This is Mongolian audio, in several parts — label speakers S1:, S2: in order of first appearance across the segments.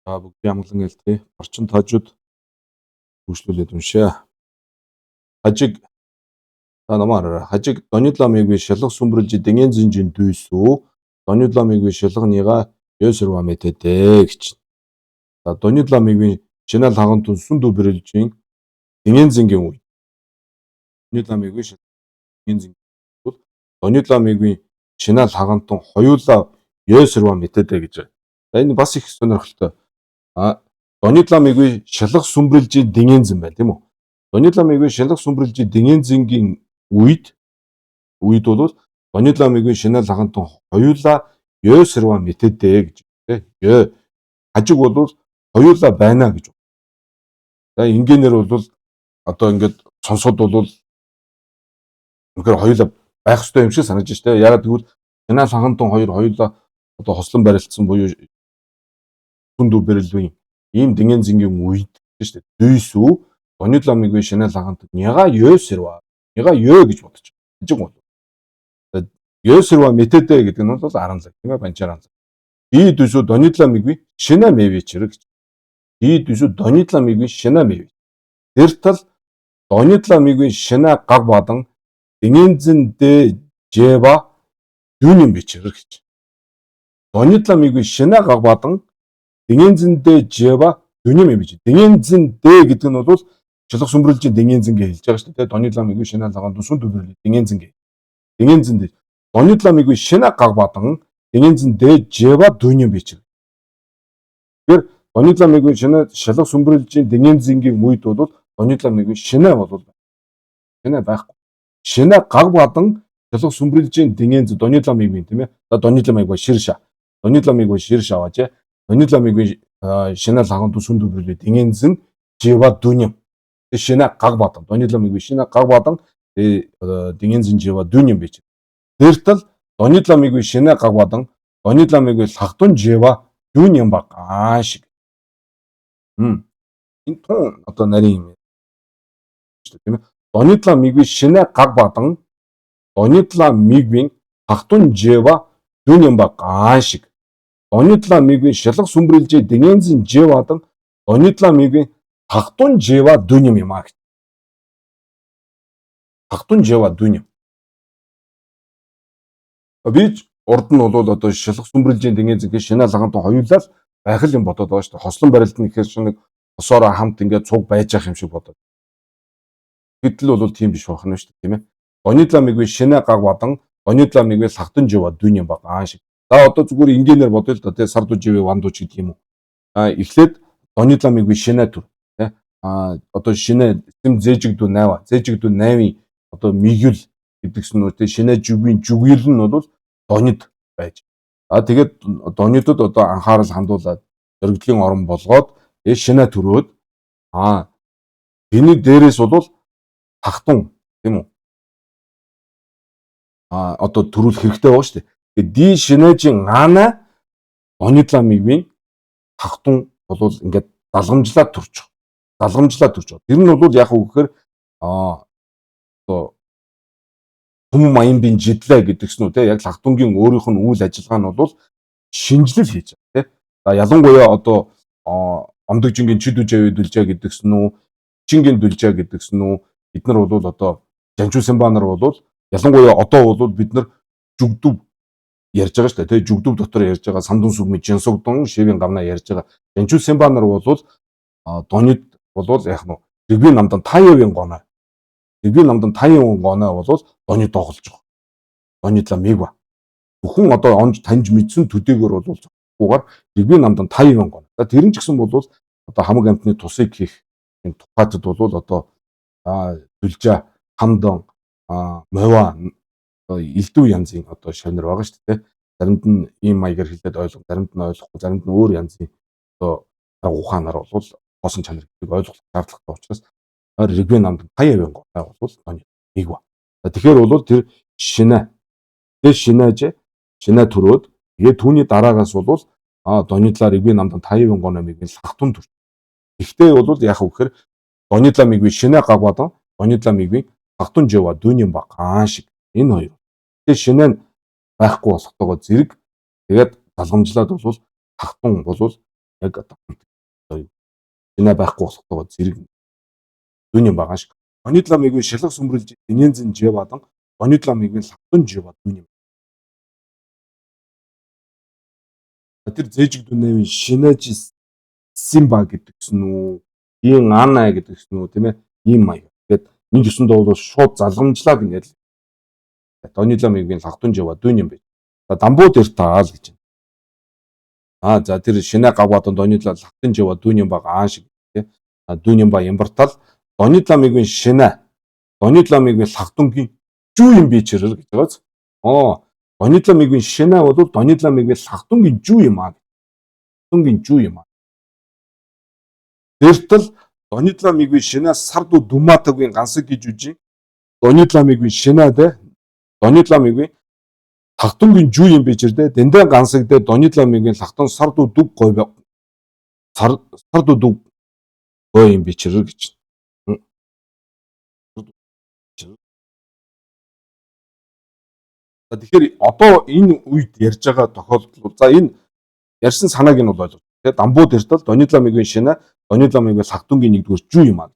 S1: За бүгдийн амгалан гэлтгий. Орчин тожид хөгжлүүлээд уншъя. Хажиг та намаа хараарай. Хажиг донидламыг шалга сүмбэрлж дэнген зинжин дүйсүү донидламыг шалганыга ёсэрва мэтэдэ гэж. За донидламыг шинал хаган тун сүн дүбэрлжин дэнген зингийн үе. Донидламыг дэнген зингийн бол донидламыг шинал хаган тун хоёулаа ёсэрва мэтэдэ гэж. За энэ бас их сонирхолтой. А донидламыг шалга сүмбэрлжин дэнген зин байна, тийм үү? Донидламыг шалга сүмбэрлжин дэнген зингийн үед бол донидламыг шинал хаган тун хоёулаа ёсэрва мэтэдэ гэж, тийм. Ё хажиг бол хоёулаа байна гэж. За ингээнээр бол одоо ингээд сонсоод бол үнэхээр хоёулаа байх ёстой юм шиг санагдаж штэ. Ягаад гэвэл шинал хаган тун хоёр хоёулаа одоо хослон барилцсан буюу түн дүбэрлэвийн ийм дэнген зингийн үед штэ. Дүйсүү донидламыг шинал хаган тун яга ёсэрва яга ё гэж бодож. Хажиг бол ёсэрва мэтэдэ гэдэг нь бол аранлаг, тийм ээ, банчаранлаг. Ди дүйсүү донидламыг шинэ мэви чирэг гэж. Ди дүйсүү донидламыг шинэ мэви. Тэр тал донидламыг шинэ гаг бадан дэнген зиндэ жева дүүнэн бичэрэг гэж. Донидламыг шинэ гаг бадан дэнген зиндэ жева дүүнэн бич. Дэнген зиндэ гэдэг нь бол чулах сүмбэрлжийн дэнген зин гэж хэлж байгаа шүү дээ. Донидламыг шинэ лаган дүсүн дүбэрлээ дэнген зин гэ. Дэнген зиндэ донидламыг шинэ гаг бадан дэнген зиндэ жева дүүнэн бичэрэг. Тэгэхээр донидламыг шинэ шалга сүмбэрлжийн дэнген зингийн үед бол донидламыг шинэ бол шинэ байхгүй. Шинэ гаг бадан шалга сүмбэрлжийн дэнген зин донидламыг, тийм ээ. За донидламыг ба ширша. Донидламыг ба ширш аваач. Донидламыг шинэ лаган дүсүн дүбэрлээ дэнген зин жева дүүнэн. Шинэ гаг бадан донидламыг шинэ гаг бадан дэнген зин жева дүүнэн бич. Тэр тал донидламыг шинэ гаг бадан донидламыг лагтун жева дүүнэн ба гаан шиг. Энэ тун одоо нарийн юм шүү дээ, тийм ээ. Донидламыг шинэ гаг бадан донидламыг лагтун жева дүүнэн ба гаан шиг. Донидламыг шалга сүмбэрлжээ дэнген зин жевадан донидламыг лагтун жева дүүнэн юм а гэж. Лагтун жева дүүнэн. Би урд нь бол одоо шалга сүмбэрлжийн дэнген зин гэх шинэ лаган тун хоёулаа л байх л юм бодоод байгаа шүү дээ. Хослон барилт нь гэхээр шиг нэг хосоороо хамт ингээд цуг байж явах юм шиг бодоод. Гэтэл бол тийм биш байх нь шүү дээ, тийм ээ. Донидламыг шинэ гаг бадан донидламыг лагтан жива дүүн юм ба гаан шиг. За одоо зүгээр ингээнээр бодъё л да, тийм, сар дуживэ ван дууч гэдэг юм уу. А эхлээд донидламыг шинэ төр, тийм. А одоо шинэ сэм зээжигдүү 8 зээжигдүү 8-ын одоо мигэл гэдгсэн үү, тийм, шинэ жүгийн жүгийл нь бол донид байж. А тэгээд донидод одоо анхаарал хандуулад зоригдлын орон болгоод шинэ төрөөд, а тэрний дээрээс бол тахтун, тийм үү? А одоо төрүүлэх хэрэгтэй байгаа шүү дээ. Тэгээд ди шинэжин ана донидламигвийн тахтун бол ингээд далгамжлаад төрчих. Далгамжлаад төрчих. Тэр нь бол яг үг гэхээр а одоо түмэн маян бин жидлээ гэдгсэн үү, те, яг лагтунгийн өөрийнх нь үйл ажиллагаа нь бол шинжлэл хийж байгаа, те. За ялангуяа одоо омдогжингийн чид үжээ дүлжээ гэдгсэн үү, чингийн дүлжээ гэдгсэн үү, бид нар бол одоо жанчуусан ба нар бол ялангуяа одоо бол бид нар жүгдэв ярьж байгаа шүү дээ, те, жүгдэв дотор ярьж байгаа самдун сүгми жинсугдун шивийн гавнаа ярьж байгаа жанчуусан ба нар бол донид бол яг нь рэгвийн намдан таявын гоноо. Рэгвийн намдан таявын гоноо бол донид доголж байгаа. Донидла мигва. Бүхэн одоо онж таньж мэдсэн төдийгөр бол зохихгүйгээр рэгвийн намдан таявын гоноо. За тэр нь ч гэсэн бол одоо хамаг амтны тусыг хийх энэ тухайтад бол одоо дүлжээ хамдан моваа элдв янзын одоо шавнар байгаа шүү дээ. Заримд нь ийм маягаар хэлээд ойлгох, заримд нь ойлгохгүй, заримд нь өөр янзын одоо арга ухаанаар бол хоосон чанар гэдгийг ойлгох шаардлагатай учраас регвен намд таявын гоноо бол нэг ба. Тэгэхээр бол тэр шинэ тэр шинэж шинэ төрөөд тэгээд түүний дараагаас бол донидлаар регвен намд таявын гоноо миг лахтун төр. Гэхдээ бол яг вэ гэхээр донидла мигви шинэ гаг бадан донидла мигви лахтун жива дүүнийн ба гаан шиг энэ хоёр. Тэгээ шинэ нь байхгүй болохтойгоо зэрэг тэгээд залгамжлаад бол тахтун бол Яг одоо шинэ байхгүй болохтойгоо зэрэг дүүн юм байгаа шиг. Донидламыг шалга сүмэрлж дэнэнзэн жевадан донидламыг лавтан жева дүүн юм. Тэр зээжиг дүнэвийн шинэж симба гэдгсэн үү? Ийн ана гэдгсэн үү, тийм ээ? Ийм маяг. Тэгээд энэ ёсондоо бол шууд залгамжлаа гэнэ л. Донидламыг лавтан жева дүүн юм бэ. За дамбуу дээр таал гэж байна. Аа за тэр шинэ гавгадан донидла лавтан жева дүүн юм баг аан шиг тий. Дүүн юм ба ямбартал донидламыг шинэ донидламыг лавтангийн жүү юм би чирэр гэж байгааз. Оо Донидламигийн шинэ бол донидламигийн лагтунгийн жүү юм аа. Лагтунгийн жүү юм аа. Дэртэл донидламигийн шинэ сарду думатагийн гансаг гэж үжи. Донидламигийн шинэ дэ донидламигийн лагтунгийн жүү юм бижэр дэ дэндэн гансаг дэ донидламигийн лагтун сарду дүг гой сарду дүг гой юм бичэр гэж. За тэгэхээр одоо энэ үед ярьж байгаа тохиолдол за энэ ярьсан санааг нь бол ойлгож байна. Дамбуу дэртэл Донидламигийн шинэ Донидламигийн лагтунгийн нэгдүгээр жүү юм аа.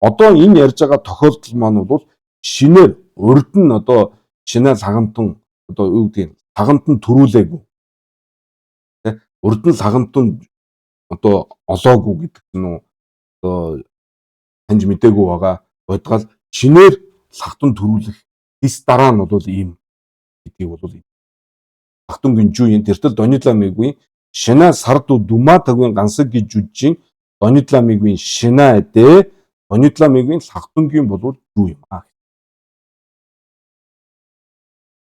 S1: Одоо энэ ярьж байгаа тохиолдол маань бол шинээр урд нь одоо шинэ лагантан одоо юу гэдгийг лагантан төрүүлээгүй. Тэ урд нь лагантан одоо олоогүй гэдэг нь одоо таньж мдээгүй байгаа бодгаал шинээр лагтан төрүүлэх дэс дараа нь бол ийм гэдгийг бол Ахтунгийн жүйн тэртэл Донидламигийн шинэ сарду думатагийн гансаг гэж үжин Донидламигийн шинэ дэ Донидламигийн лагтунгийн болвол жүү юм аа.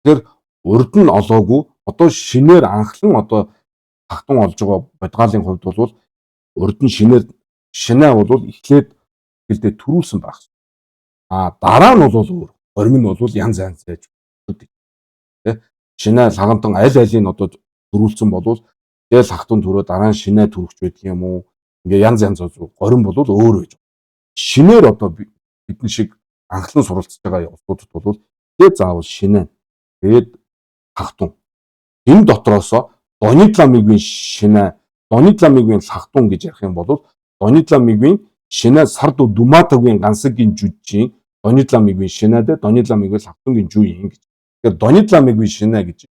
S1: Тэгэхээр урд нь олоогүй одоо шинээр анхлан одоо лагтун олж байгаа бодгаалын хувьд бол урд нь шинээр шинэ бол эхлээд гэлдэ төрүүлсэн байх. А дараа нь бол өөр горим нь бол янз янз яаж шинэ лагантан аль алийг одоо төрүүлсэн болвол тэгэл лагтун төрөө дараа нь шинэ төрөгч байдаг юм уу? Ингээ янз янз горим бол өөр байж. Шинээр одоо бидний шиг анхлан суралцж байгаа улсуудад бол тэгээ заавал шинэ тэгээд лагтун. Энэ дотроосоо Донидламигийн шинэ Донидламигийн лагтун гэж ярих юм бол Донидламигийн шинэ сарду думатагийн гансагийн жүжин Донидламигийн шинэ дэ Донидламигийн лагтунгийн жүү юм гэж. Тэгэхээр Донидламигийн шинэ гэж.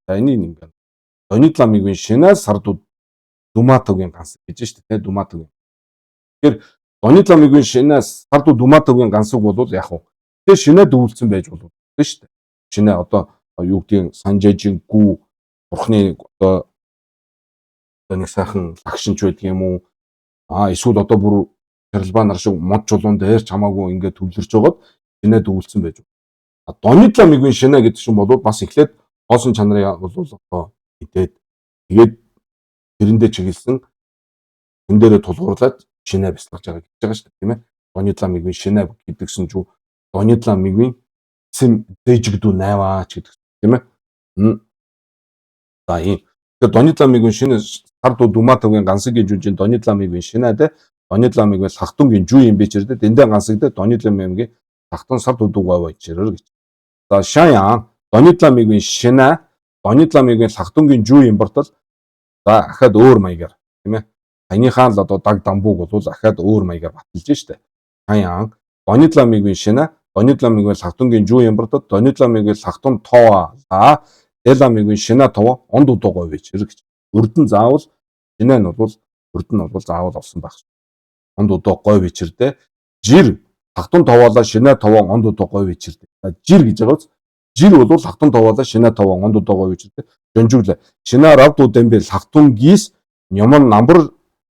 S1: За энийг ингээ Донидламигийн шинэ сарду думатагийн гансаг гэж шүү дээ. Думатагийн. Тэгэхээр Донидламигийн шинэ сарду думатагийн гансаг бол яг уу тэгээ шинэ дүүлцэн байж болов шүү дээ. Шинэ одоо юу гэдгийг санжэжин гүү бурхны одоо нэг сайхан лагшинч байдаг юм уу? Аа эсвэл одоо бүр шаралбаа нар шиг мод чулуун дээр ч хамаагүй ингээд төвлөрч байгаад шинэ дүүлцэн байж. Донидламигийн шинэ гэдэг чинь бол бас эхлээд хоосон чанарын бол одоо мэдээд тэгээд тэрэндээ чиглэсэн тэн дээрээ тулгуурлаад шинэ бясалгаж байгаа гэж байгаа шүү дээ, тийм ээ. Донидламигийн шинэ гэдгсэн чинь Донидламигийн сэм зэжигдүү найваач гэдэг тийм ээ. За ийм. Тэгэхээр Донидламигийн шинэ сарду думатагийн гансагийн жүжин Донидламигийн шинэ дэ Донидламигийн лахтунгийн жүү юм бичэр дэ дэндэн гансаг дэ Донидламигийн лахтун сарду дугай байчрэр гэж. За шаян Донидламигийн шинэ Донидламигийн лахтунгийн жүү юм бартал за ахаад өөр маягаар тийм ээ. Саяныхаа л одоо даг дамбууг бол ахаад өөр маягаар баталж штэ. Шаян Донидламигийн шинэ Донидламигийн лахтунгийн жүү юм бартал Донидламигийн лахтун тоо ла Деламигийн шинэ тоо онд удаагүй вечэр гэж. Урд нь заавал шинэ нь бол урд нь бол заавал олсон байх. Онд удаа гой вечэрдэ жир лахтун товоолаа шинэ товоо онд удаа гой вечэрдэ. Жир гэж байгаа биз? Жир бол лахтун товоолаа шинэ товоо онд удаа гой вечэрдэ. Жонжүглээ. Шинэ равду дэмбэ лахтун гис няман намбар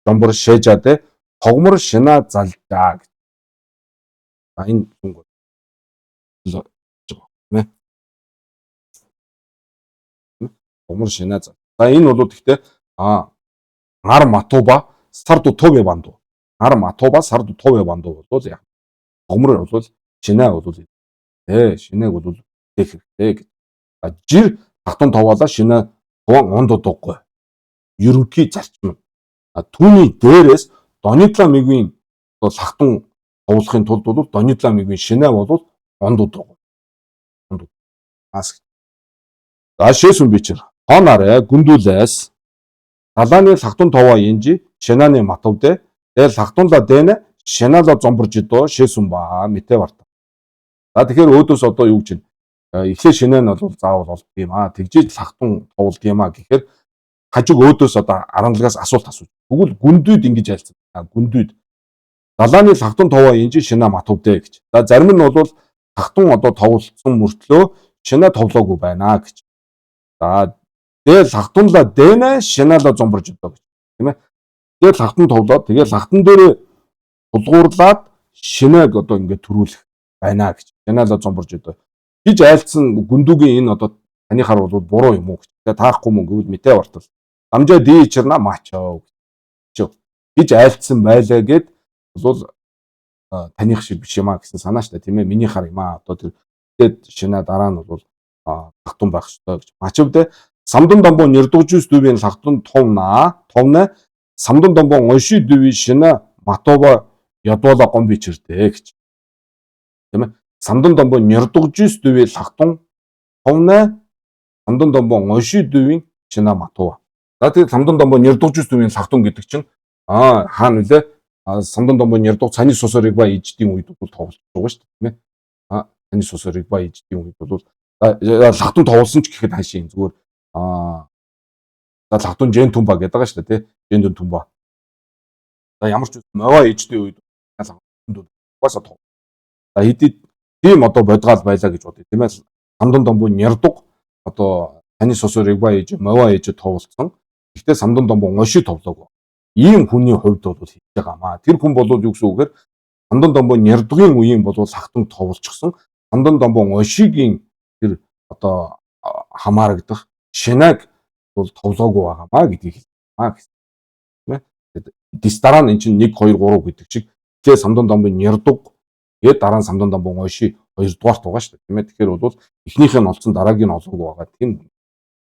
S1: жомбор шээжаадэ тогмор шинэ залжаа гэж. За энэ дүнг л тийм ээ. Тогмор шинэ зал. За энэ бол гэхдээ нар матуба сарду тове банду. Нар матуба сарду тове банду бол яг тогмор бол шинэ бол шинээг бол тех хэрэгтэй гэж. А жир тагтан товоолаа шинэ товон онд удаагүй. Ерөнхий зарчим. А түүний дээрээс Донидламигийн лахтун товлохын тулд бол Донидламигийн шинэ бол онд удаагүй. Онд ас. За шээсүн бичэр. Хонарэ гүндүүлээс Далааны лагтун товоо инжи шинааны матвдэ дэ лагтунла дэнэ шинаала зомборжидо шэсүмба митэ варта. За тэгэхээр өөдөөс одоо юу гэж байна? Эхлээ шинэ нь бол заавал олдго юм аа. Тэгжиж лагтун товлдог юм аа гэхээр хажиг өөдөөс одоо аранлагаас асуулт асууж. Тэгвэл гүндүйд ингэж айлцсан. Гүндүйд далааны лагтун товоо инжи шинэ матвдэ гэж. За зарим нь бол лагтун одоо товлцсон мөртлөө шинэ товлоогүй байна гэж. За дэ лагтунла дэнэ шинаала зомборж өдөө гэж. Тийм ээ. Тэгээд лагтун товлоод тэгээд лагтан дээр тулгуурлаад шинээг одоо ингээд төрүүлэх байна гэж. Шинаала зомборж өдөө гэж айлцсан гүндүүгийн энэ одоо таныхаар бол буруу юм уу гэж. Тэгээ таахгүй мөн гэвэл мэтэ бартал. Дамжаа ди чирна мачоо гэж. Гэж айлцсан байлаа гэд бол таных шиг биш юм а гэсэн санаа штэ тийм ээ. Миний хар юм а одоо тэр тэгээд шинэ дараа нь бол лагтун байх ёстой гэж. Мачвд самдан домбо нэрдугжус дүүвийн лагтун товна товна самдан домбо онши дүүвийн шинэ матова ядуула гом бичэрдэ гэж. Тийм ээ. Самдан домбо нэрдугжус дүүвийн лагтун товна самдан домбо онши дүүвийн шинэ матова. За тэгээд самдан домбо нэрдугжус дүүвийн лагтун гэдэг чинь хаана вүлээ? Самдан домбо нэрдуг цаны сусарыг ба иждийн үед бол тоглож байгаа шүү дээ, тийм ээ. Цаны сусарыг ба иждийн үед бол лагтун тоглосон ч гэхэд хаашийн зүгээр за лагтун жен тумба гэдэг байгаа шүү дээ, тий. Жен тумба. За ямар ч мова иждийн үед лагтун угаасаа тов. За хэдий тийм одоо бодгаал байлаа гэж бодъё, тийм ээ. Самдан домбо нэрдуг одоо таны сусарыг ба иж мова иж товлцсон. Гэхдээ самдан домбо унши товлоогүй. Ийм хүний хувьд бол хийж байгаа маа. Тэр хүн бол юу гэсэн үгээр самдан домбо нэрдгийн үеийн бол лагтун товлчихсон. Самдан домбо уншигийн тэр одоо хамаарагдах шинаг бол товлоогүй байгаа маа гэдгийг хэлмаа гэсэн. Тийм ээ. Дис дараа нь эн чинь 1 2 3 гэдэг чиг тэгээ самдан домбо нэрдуг тэгээд дараа нь самдан домбо унши хоёрдугаарт байгаа шүү дээ. Тийм ээ. Тэгэхээр бол эхнийх нь олцсон дараагийн нь олоогүй байгаа. Тийм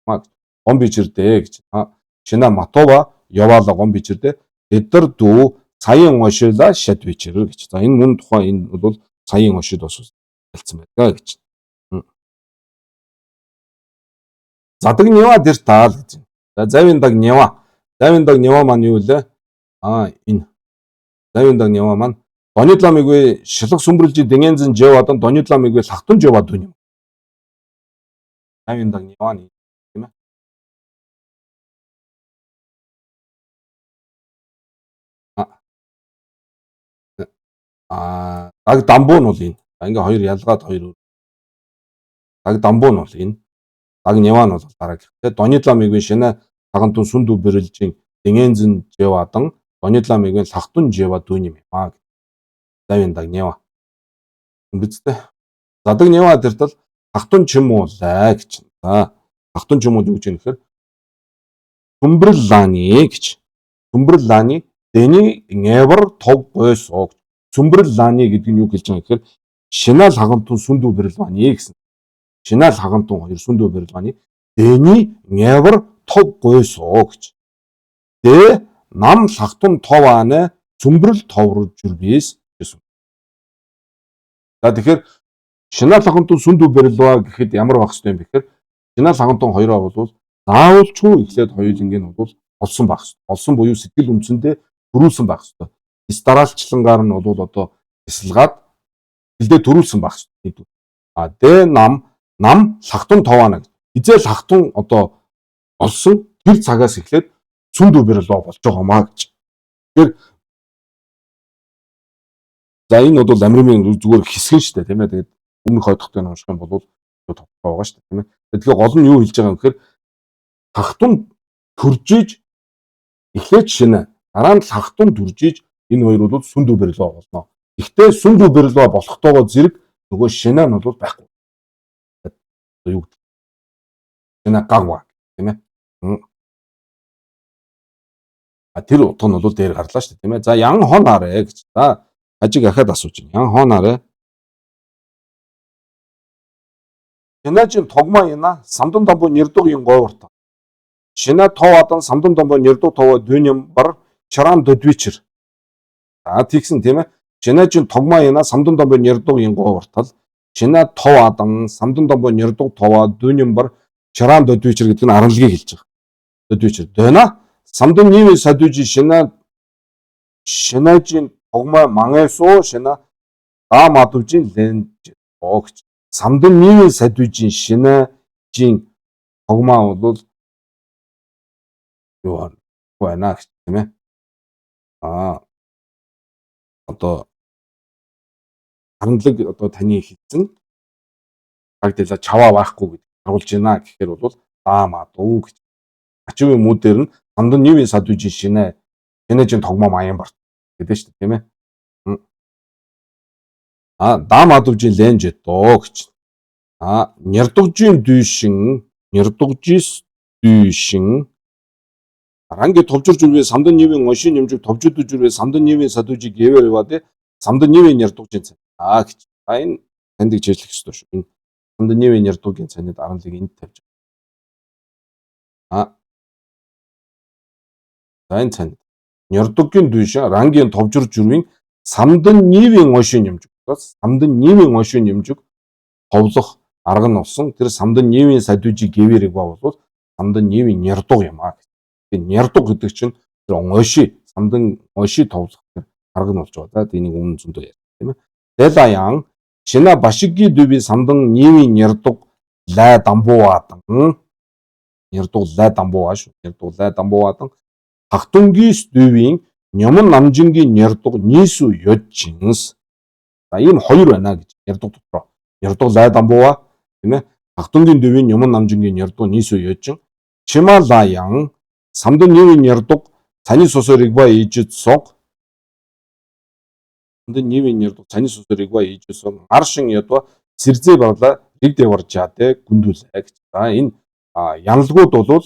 S1: маа гом бичэрдэ гэж. Шинэ матова яваала гом бичэрдэ. Тэд нар дүү саяын уншила шат бичэр гэж. За энэ мөн тухай энэ бол саяын уншид бас хэлсэн байдаг гэж. Задаг нева дэр таал гэж. За завин даг нева. Завин даг нева маань юу вэ? Энэ. Завин даг нева маань Донидламиггүй шилэг сүмбэрлжи дэнgenзэн жевадан донидламиггүй лахтун жева дүн юм. Завин даг нева нь тийм ээ. Даг дамбуу нь бол энэ. Ингээ хоёр ялгаад хоёр. Даг дамбуу нь бол энэ. Даг нева нь бол дараагийнх. Тэгээ донидламиггүй шинэ тагантун сүндүү бэрлжин дэнgenзэн жевадан донидламиггүй лахтун жева дүн юм аа. Завин даг нева. Ингэцтэй. Задаг нева тэр тал тахтун чимуулаа гэж. За тахтун чимуул юу гэж юм гэхээр сүмбэрл лааны гэж. Сүмбэрл лааны дэний нявар тов гойсоо. Сүмбэрл лааны гэдэг нь юу хэлж байгаа гэхээр шинал хагантун сүндүү бэрэл баны гэсэн. Шинал хагантун хоёр сүндүү бэрэл баны дэний нявар тов гойсоо гэж. Дэ нам лахтун тов аана сүмбэрл товруу жүрбэс гэсэн. За тэгэхээр шинал хагантун сүндүү бэрэл гэхэд ямар байх ёстой юм бэ гэхээр шинал хагантун хоёроо бол заавалчгүй эхлээд хоёуланг нь бол олсон байх ёстой. Олсон буюу сэтгэл үндсэндээ төрүүлсэн байх ёстой. Эс дараалчлангаар нь бол одоо бясалгаад сэтгэлдээ төрүүлсэн байх ёстой. Дэ нам нам лахтун товаана гэж. Хизээ лахтун одоо олсон тэр цагаас эхлээд сүндүү бэрэл болж байгаа маа гэж. Тэгэхээр за энэ бол амрымын зүгээр хэсгэн шүү дээ, тийм ээ. Тэгээд өмнөх ойдохтой нь унших юм бол тодорхой байгаа шүү дээ, тийм ээ. Тэгэхээр гол нь юу хэлж байгаа юм гэхээр хахтун төржиж эхлээд шинэ дараа нь хахтун төржиж энэ хоёр бол сүндүү бэрэл болно. Гэхдээ сүндүү бэрэл болохтойгоо зэрэг нөгөө шинэ нь бол байхгүй. Одоо юу гэдэг? Шинэ гагва тийм ээ. Тэр утга нь бол дээр гарлаа шүү дээ, тийм ээ. За ян хон арэ гэж. За хажиг ахаад асууж байна. Ян хон арэ. Шинажин тогма яна самдан дамбо нэрдэг юм говарт. Шина товадан самдан дамбо нэрдэг това дүнэм бар чаран дөдвичэр. За тэгсэн тийм ээ. Шинажин тогма яна самдан дамбо нэрдэг юм говартал. Шина товадан самдан дамбо нэрдэг това дүнэм бар чаран дөдвичэр гэдэг нь аранлагийг хэлж байгаа. Дөдвичэр. Дэна Самдан нийвийн садужи шина шинажин тогма мангайсо шина да мадувжин ленж огч. Самдан нийвийн садужин шинажин тогма бол юу байна гэж тийм ээ. Аа одоо харандлаг одоо таны хэлсэн гагдэла чаваа байхгүй гэж харуулж байна гэхээр бол даамадуу гэж. Ачивын мүү дээр нь самдан нийвийн садужин шинэ шинэжин тогмоо маян барт гэдэг шүү дээ тийм ээ. А даамадувжин ленж доо гэж. А нярдугжийн дүйшин нярдугжис дүйшин ранги товжирж үрвээ самдан нийвийн ошин нэмжиг товжид үрвээ самдан нийвийн садужиг гэвэр яваад самдан нийвийн нярдугжин цай. А гэж. А энэ таньдаг чиглэх ёстой шүү. Энэ самдан нийвийн нярдугийн цайнад аранлыг энд тавьж. А за энэ цайнад нярдугийн дүйшин рангийн товжирж үрвийн самдан нийвийн ошин нэмжиг. Самдан нийвийн ошин нэмжиг товлох арга нь болсон. Тэр самдан нийвийн садужиг гэвэр яваа бол самдан нийвийн нярдуг юм а. Нярдуг гэдэг чинь тэр оши самдан оши товлох арга нь болж байгаа. За энийг өмнө зөндөө ярьсан тийм ээ. Дэлаян шина башиги дүби самдан нийвийн нярдуг лай дамбууадан нярдуг лай дамбууа шүү. Нярдуг лай дамбууадан хахтунгис дүвийн нямн намжингийн нярдуг нийсү ёжинс. За ийм хоёр байна гэж нярдуг дотроо. Нярдуг лай дамбууа тийм ээ. Хахтунгийн дүвийн нямн намжингийн нярдуг нийсү ёжин. Чималаян самдан нийвийн нярдуг цаны сусор игба ижид суг самдан нийвийн нярдуг цаны сусор игба ижид суг аршин ядва сэрзээ барлаа риг дэвар жаадэ гүндүүлээ гэж. За энэ яналгууд бол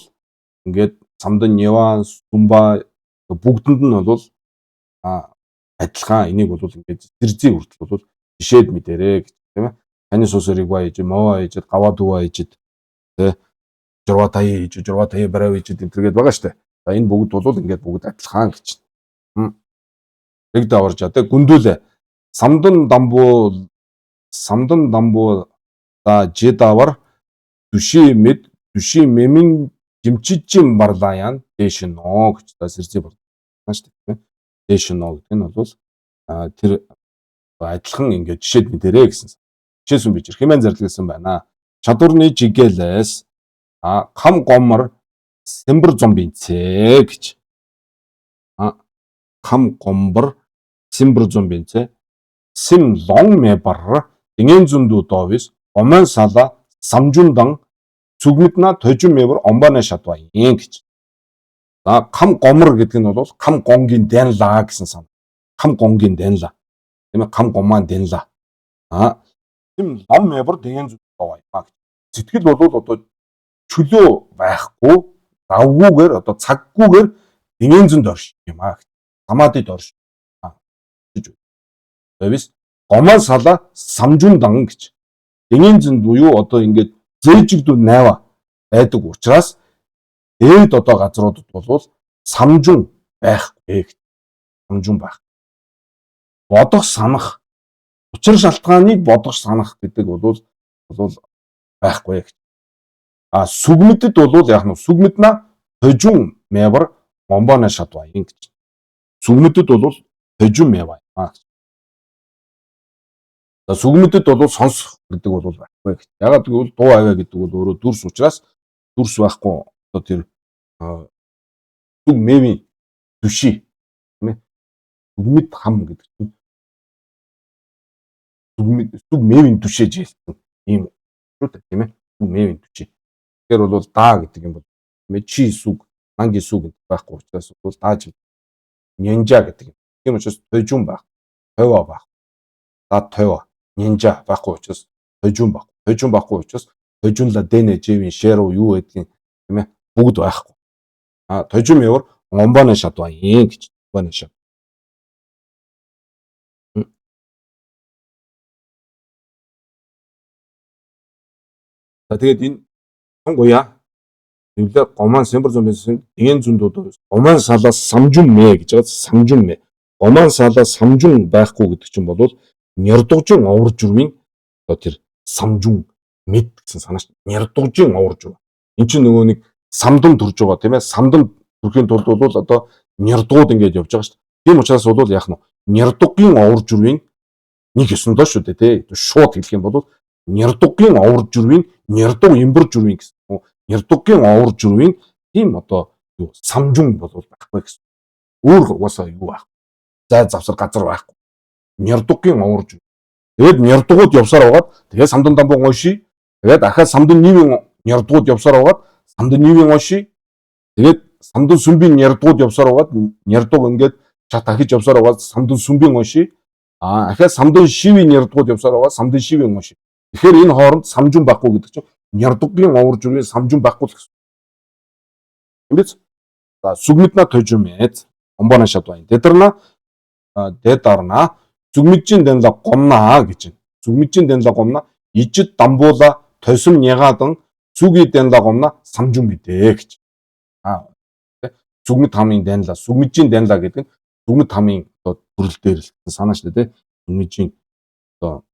S1: ингээд самдан няван сумба бүгдэнд нь бол адилхан энийг бол ингээд сэрзээ хүртэл бол жишээд мэдэрээ гэж тийм ээ. Таны сусор игба ижид мова ижид гава дува ижид тэ журва тая ижид журва тая барав ижид энэ төргээд байгаа штэ. За энэ бүгд бол ингээд бүгд адилхан гэж. Риг даварж жаадэ гүндүүлээ. Самдан дамбуу самдан дамбуу за жидавар дүши мэд дүши мэмин жимчижин барлаян дээш нөө гэж за сэрзээ байна шүү дээ. Дээш нөө гэдэг нь бол тэр адилхан ингээд жишээд мэдэрээ гэсэн. Жишээсэн бич хэмээн зарлигсан байна. Чадварны жигэлээс кам гомор сэмбэр зомбинцээ гэж. Кам гомбор сэмбэр зомбинцээ сим лон мэбар дэнген зүндүү довис омон сала самжундан зүгмэдна тожин мэбэр омбаны шатва юм гэж. За кам гомор гэдэг нь бол кам гонгийн дэнла гэсэн сан. Кам гонгийн дэнла. Тийм ээ кам гомаан дэнла. А сим лон мэбэр дэнген зүндүү доваа гэж. Сэтгэл бол одоо чөлөө байхгүй давгүйгээр одоо цаггүйгээр дэнген зөнд орш юм аа. Самадид орш. Гэж. Бэвис гомон сала самжундан гэж. Дэнген зөнд буюу одоо ингээд зээжигдүү найва байдаг учраас дээд одоо газруудад бол самжун байхгүй гэж. Самжун байх. Бодох санах учир шалтгааныг бодох санах гэдэг бол байхгүй гэж. А сүгмэдэд бол яг нь сүгмэдна хожун мэвэр момбоно шатва юм гэж. Сүгмэдэд бол хожун мэва юм. За сүгмэдэд бол сонсох гэдэг бол байхгүй гэж. Ягаад гэвэл дуу аваа гэдэг бол өөрөө дүрс учраас дүрс байхгүй одоо тэр сүг мэвийн дүши тийм ээ. Сүгмэд хам гэдэг чинь сүгмэд сүг мэвийн дүшээж хэлсэн ийм шүү дээ тийм ээ. Сүг мэвийн дүшээ. Тэгэхээр бол даа гэдэг юм бол чи сүг, нанги сүг гэдэг байхгүй учраас бол дааж нянжа гэдэг юм. Тийм учраас тойжун байх, тойва байх. Да тойва, нянжа байхгүй учраас тойжун байх. Тойжун байхгүй учраас тойжунла дэнэ жэвин шэру юу гэдгийг тийм ээ бүгд байхгүй. А тойжун мэвэр омбоны шатва юм гэж. Омбоны шат. За тэгээд энэ гоя Тэглээ гоман сэмбэр зүүн дэгэн зүүндүүд гоман салаас самжун мэ гэж байгаа самжун мэ. Гоман салаас самжун байхгүй гэдэг чинь бол нярдугжин овор журмын одоо тэр самжун мэд гэсэн санаа шүү. Нярдугжин овор журм. Энд чинь нөгөө нэг самдан төрж байгаа тийм ээ. Самдан Төрхийн тулд бол одоо нярдгууд ингээд явж байгаа шүү дээ. Тийм учраас бол яах нь нярдугийн овор жүрвийн нэг ёсондоо шүү дээ, тий. Шууд хэлэх юм бол нярдугийн овор жүрвийн нярдуг имбэр жүрвийн гэсэн. Нярдугийн овор жүрвийн тийм одоо юу самжун бол байхгүй гэсэн. Өөр угаасаа юу байхгүй. Зай завсар газар байхгүй. Нярдугийн овор жүр. Тэгээд нярдугууд явсаар байгаад тэгээд самдан дамбуу гойши. Тэгээд дахиад самдан нийвийн нярдугууд явсаар байгаад самдан нийвийн гойши. Тэгээд самдан сүмбийн нярдугууд явсаар байгаад нярдуг ингээд чат ахиж явсаар байгаад самдан сүмбийн гойши. Аа ахиад самдан шивийн нярдугууд явсаар байгаад самдан шивийн гойши. Тэгэхээр энэ хооронд самжун байхгүй гэдэг чинь нярдугийн овор жүрвийн самжун байхгүй л гэсэн. Тийм биз? За сүгмэдна тожумэц омбона шатвайн. Тэдэрна дэдарна зүгмэжин дэнла гомна гэж байна. Зүгмэжин дэнла гомна ижид дамбуула тосом нягадан зүги дэнла гомна самжун бидэ гэж. Аа зүгмэд хамын дэнла сүгмэжин дэнла гэдэг нь зүгмэд хамын одоо төрөл дээр л санаа шүү дээ, сүгмэжин одоо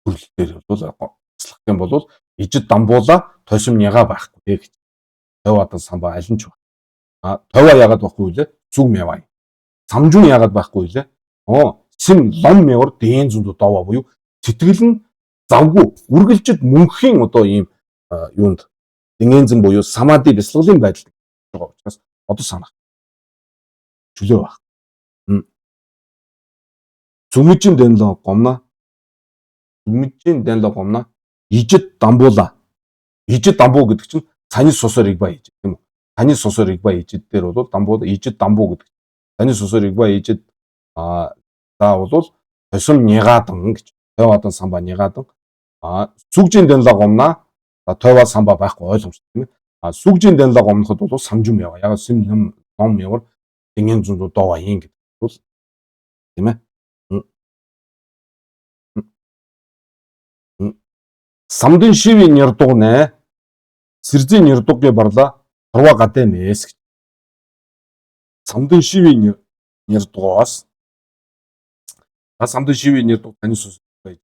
S1: төрөл дээр бол аслах юм бол ижид дамбуула тосом няга байхгүй гэж. Тойвадан самба аль нь ч баг. А тойва яагаад байхгүй вэ? Зүг мэвай. Самжун яагаад байхгүй вэ? Оо, сэм лом мэвэр дээн зүнд дова буюу сэтгэл нь завгүй үргэлжид мөнхийн одоо ийм юунд дэнгэнзэн буюу самади бясалгалын байдал байгаа учраас одоо санах чөлөө байх. Зүмэжин дэнло гомно. Зүмэжин дэнло гомно. Ижид дамбуула. Ижид дамбуу гэдэг чинь цаны сусаар игба ижид, тийм үү? Таны сусаар игба ижид дээр бол дамбуу ижид дамбуу гэдэг. Таны сусаар игба ижид а за бол тосом нягаадан гэж. Тойвадан самба нягаадан. А сүгжин дэнло гомно. За тойва самба байхгүй ойлгомжтой, тийм ээ. А сүгжин дэнло гомноход бол самжум ява. Яг сэм ном ном явар дэнген зүнд доо ин гэдэг бол, тийм ээ. Самдын шивийн нэрдугнэ. Сэрзийн нэрдуггийн барлаа турва гадэ мэс гэж. Самдын шивийн нэрдугаас та самдын шивийн нэрдуг таны сус байж.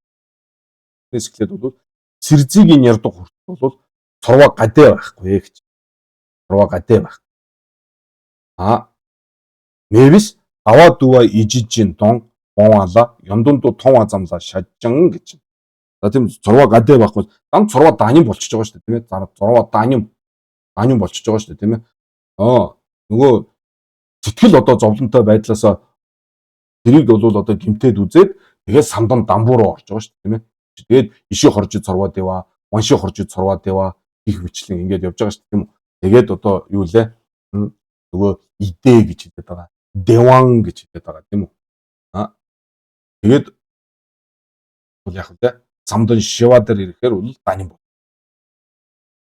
S1: Тэс эхлээд бол сэрзигийн нэрдуг хүртэл бол турва гадэ байхгүй гэж. Турва гадэ байх. А мэвис аваа дүва ижижин дон бонвала ёндондо тон замлаа шажжан гэж. За тийм зурва гадэ байхгүй. Дан зурва даним болчихж байгаа шүү дээ, тийм ээ. Зурва даним даним болчихж байгаа шүү дээ, тийм ээ. Аа нөгөө сэтгэл одоо зовлонтой байдлаасаа тэрийг бол одоо гимтээд үзээд тэгээд самдан дамбуу руу орж байгаа шүү дээ, тийм ээ. Тэгээд иши хорж зурва дэва, вонши хорж зурва дэва гих мэтлэн ингээд явж байгаа шүү дээ, тийм үү. Тэгээд одоо юу лээ? Нөгөө идэ гэж хэлээд байгаа. Деван гэж хэлээд байгаа, тийм үү. Аа тэгээд бол яг вэ самдан шива дээр ирэхээр бол даним бол.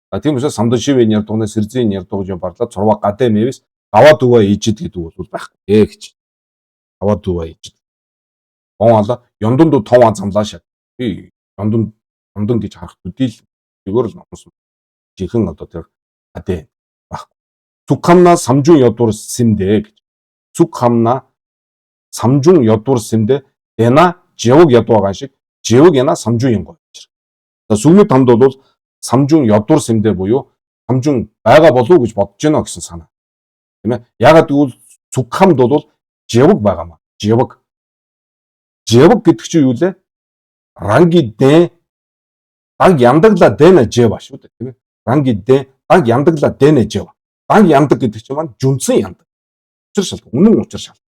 S1: А тийм учраас самдан шивийн ярдугны сэрзийн ярдуг жоо барлаа цурва гадэ мэвс гава дүва ижид гэдэг бол байхгүй гэж. Гава дүва ижид. Бон ала ёндонд тон замлаа шат. Би ёндон ёндон гэж харах төдийл зүгээр л номсон. Жинхэнэ одоо тэр гадэ байхгүй. Сүкхамна самжун ядуур симдэ гэж. Сүкхамна самжун ядуур симдэ дэна жевг ядуу байгаа шиг жевг яна самжун юм гоё. За сүгмэд тамд бол самжун ядуур симдэ буюу самжун байгаа болов уу гэж бодож гинэ гэсэн санаа. Тийм ээ. Ягаад гэвэл сүгхамд бол жевг байгаа маа. Жевг. Жевг гэдэг чинь юу лээ? Ранги дэ даг яндаглаа дэнэ жева шүү дээ, тийм ээ. Ранги дэ даг яндаглаа дэнэ жева. Даг яндаг гэдэг чинь маань жүнцэн яндаг. Учир шалтгаан, үнэн учир шалтгаан.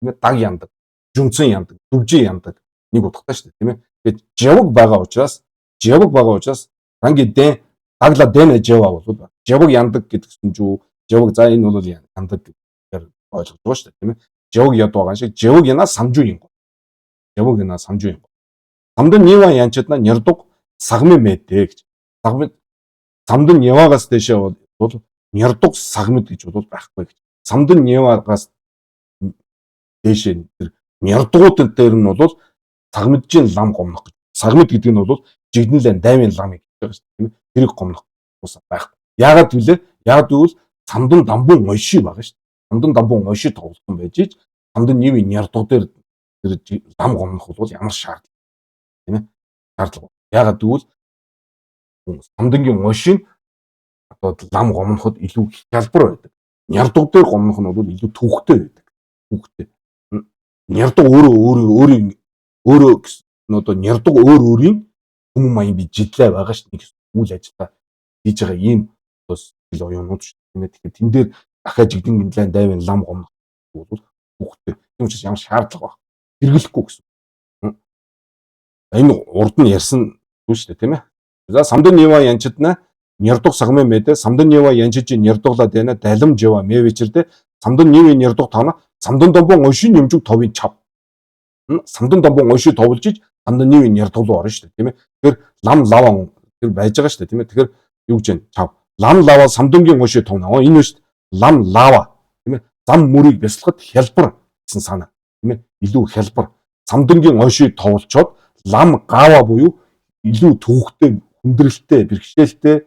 S1: Тийм ээ. Даг яндаг, жүнцэн яндаг, дүвжин яндаг нэг утгатай шүү дээ, тийм ээ. Тэгээд жевг байгаа учраас, жевг байгаа учраас ранги дэ дагла дэнэ жева бол жевг яндаг гэдэг чинь юу? Жевг за энэ бол яндаг гэхээр ойлгож байгаа шүү дээ, тийм ээ. Жевг яд байгаа шиг жевг яна самжуу юм. Жевг яна самжуу юм. Самдан нива янчадна нэрдуг сагми мэдээ гэж. Сагми самдан нивагаас дэшээ бол нэрдуг сагмид гэж бол байхгүй гэж. Самдан нивагаас дээшээ тэр нэрдгууд дээр нь бол сагмиджийн лам гомнох гэж. Сагмид гэдэг нь бол жигнэлэн даймын ламыг гэж байгаа шүү дээ, тийм ээ. Тэрийг гомнох уусаа байхгүй. Яагаад гэвэл яагаад гэвэл самдан дамбун ойши байгаа шүү дээ. Самдан дамбун ойши тоглолтсон байж ич самдан нивийн нэрдуг дээр тэр лам гомнох бол ямар шаардлага, тийм ээ. Шаардлага. Яагаад гэвэл самдангийн ойшин одоо лам гомноход илүү хялбар байдаг. Нярдуг дээр гомнох нь бол илүү төвхтэй байдаг. Төвхтэй. Нярдуг өөрөө өөрөө өөрийн өөрөө гэсэн одоо нярдуг өөр өөрийн хүмүүн маяг би жидлээ байгаа шүү дээ. Нэг үйл ажиллагаа хийж байгаа ийм одоо сэтгэл оюунууд шүү дээ. Тэгэхээр тэн дээр дахиад жигдэн гинлэн дайвын лам гомнох бол төвхтэй. Тийм учраас ямар шаардлага баг. Хэрэглэхгүй гэсэн. Энэ урд нь ярьсан зүйл шүү дээ, тийм ээ. За самдан нива янчдна нярдуг сагмын мэдэ самдан нива янчиж нярдуглаа дэна далим жива мэ вечэрдэ самдан нивийн нярдуг тооно самдан домбон ойшин нэмжүг товын чав. Самдан домбон ойшин товлж иж самдан нивийн нярдуг руу орно шүү дээ, тийм ээ. Тэгэхээр лам лаван тэр байж байгаа шүү дээ, тийм ээ. Тэгэхээр юу гэж вэ? Чав. Лам лава самдангийн ойшин товно. Энэ шүү дээ. Лам лава, тийм ээ. Зам мөрийг бясалгахад хялбар гэсэн санаа, тийм ээ. Илүү хялбар. Самдангийн ойшин товлчоод лам гава буюу илүү төвөгтэй, хүндрэлтэй, бэрхшээлтэй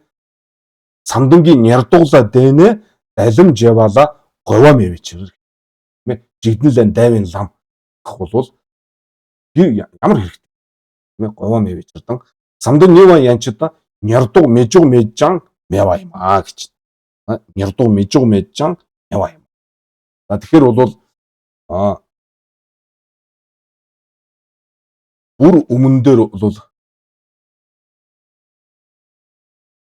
S1: самдангийн нярдуула дэнэ далим жавала говьа мэвичэр тийм ээ. Жигдэнлэн дайвын лам гэх бол ямар хэрэгтэй тийм ээ. Говьа мэвичэрдан самдан нива янчда нярдуг мэжуг мэжан мэва юм аа гэж. Нярдуг мэжуг мэжан мэва юм. За тэгэхээр бол бүр өмнө дээр бол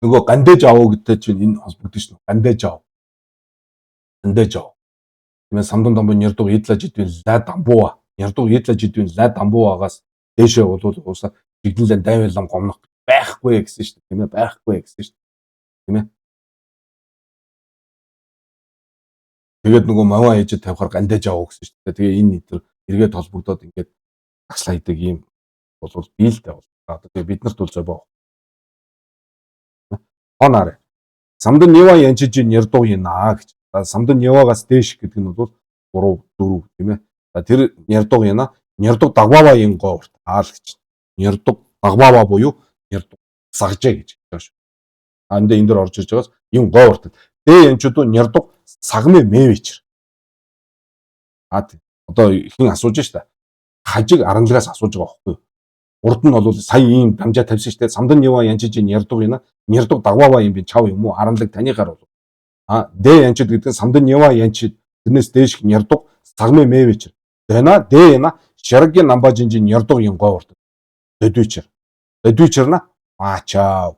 S1: нөгөө гандэж аваа гэдэг чинь энэ холбогдсон шүү. Гандэж ав. Гандэж ав. Тийм ээ, самдан домбо нэрдуг идлаж идвэн ла дамбууа. Нэрдуг идлаж идвэн ла дамбууагаас дээшээ бол уусаа жигдэнлэн дайван лам гомнох байхгүй гэсэн шүү дээ. Тийм ээ, байхгүй гэсэн шүү дээ. Тийм ээ. Тэгээд нөгөө маваа ээжэд тавихаар гандэж аваа гэсэн шүү дээ. Тэгээ энэ нэтэр эргээд холбогдоод ингээд агслаа хийдэг ийм бол биелтэй бол. Тэгээ биднэрт бол зобоо. Хоноор. Самдан Нева янчиж нэрдуу яна гэж. Самдан Невагаас дээш гэдэг нь бол 3 4 тийм ээ. За тэр нэрдуу яна нэрдуу дагвава ин го урт аал гэж. Нэрдуу дагвава буюу нэрдуу сагжээ гэж байгаа шүү. А энд энэ дээр орж ирж байгаас юм го урт. Дэ янчууд нэрдуу сагмын мэвичэр. А одоо хэн асууж штэ. Хажиг аранлагаас асууж байгаа байхгүй юу? Урд нь бол сая ийм дамжаа тавьсан штэ. Самдан Нева янчиж нэрдуу яна нэрдуг дагвава юм би чав юм уу? Аранлаг таныхаар бол. А дэ янчид гэдэг нь самдан Нева янчид тэрнээс дээш нэрдуг сагмын мэвичэр. Дэна дэ яна шаргийн намбажинжин нэрдуг юм гоо урт. Дэдвичэр. Дэдвичэрна маачаа.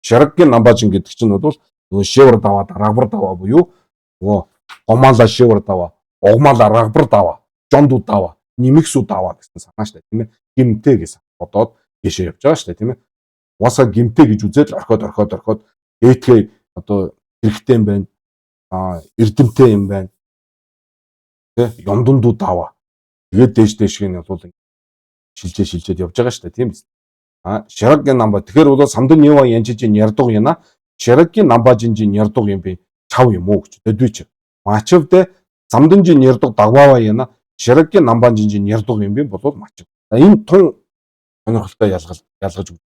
S1: Шаргийн намбажин гэдэг чинь бол нөгөө шивэр даваа рагбар даваа буюу нөгөө гомаала шивэр даваа, огмаала рагбар даваа, жондуу даваа, нэмэгсүү даваа гэсэн санаа штэ, тийм ээ. Гимтэй гэсэн бодоод тийшээ явж байгаа штэ, тийм ээ. Угаасаа гимтэй гэж үзээд л орхиод орхиод орхиод дээдхээ одоо хэрэгтэй юм байна. А эрдэмтэй юм байна. Тэ юмдундуу даваа. Тэгээд дээш дээшг нь бол шилжээ шилжээд явж байгаа штэ, тийм биз. А шараггийн намба тэгэхээр бол самдан нива янчижин ярдуг яна шараггийн намбажинжин ярдуг юм би чав юм уу гэж дэдвич. Мачвдэ самданжин ярдуг дагвава яна шараггийн намбажинжин ярдуг юм би болвол мачв. За энэ тун сонирхолтой ялгал ялгаж өгч.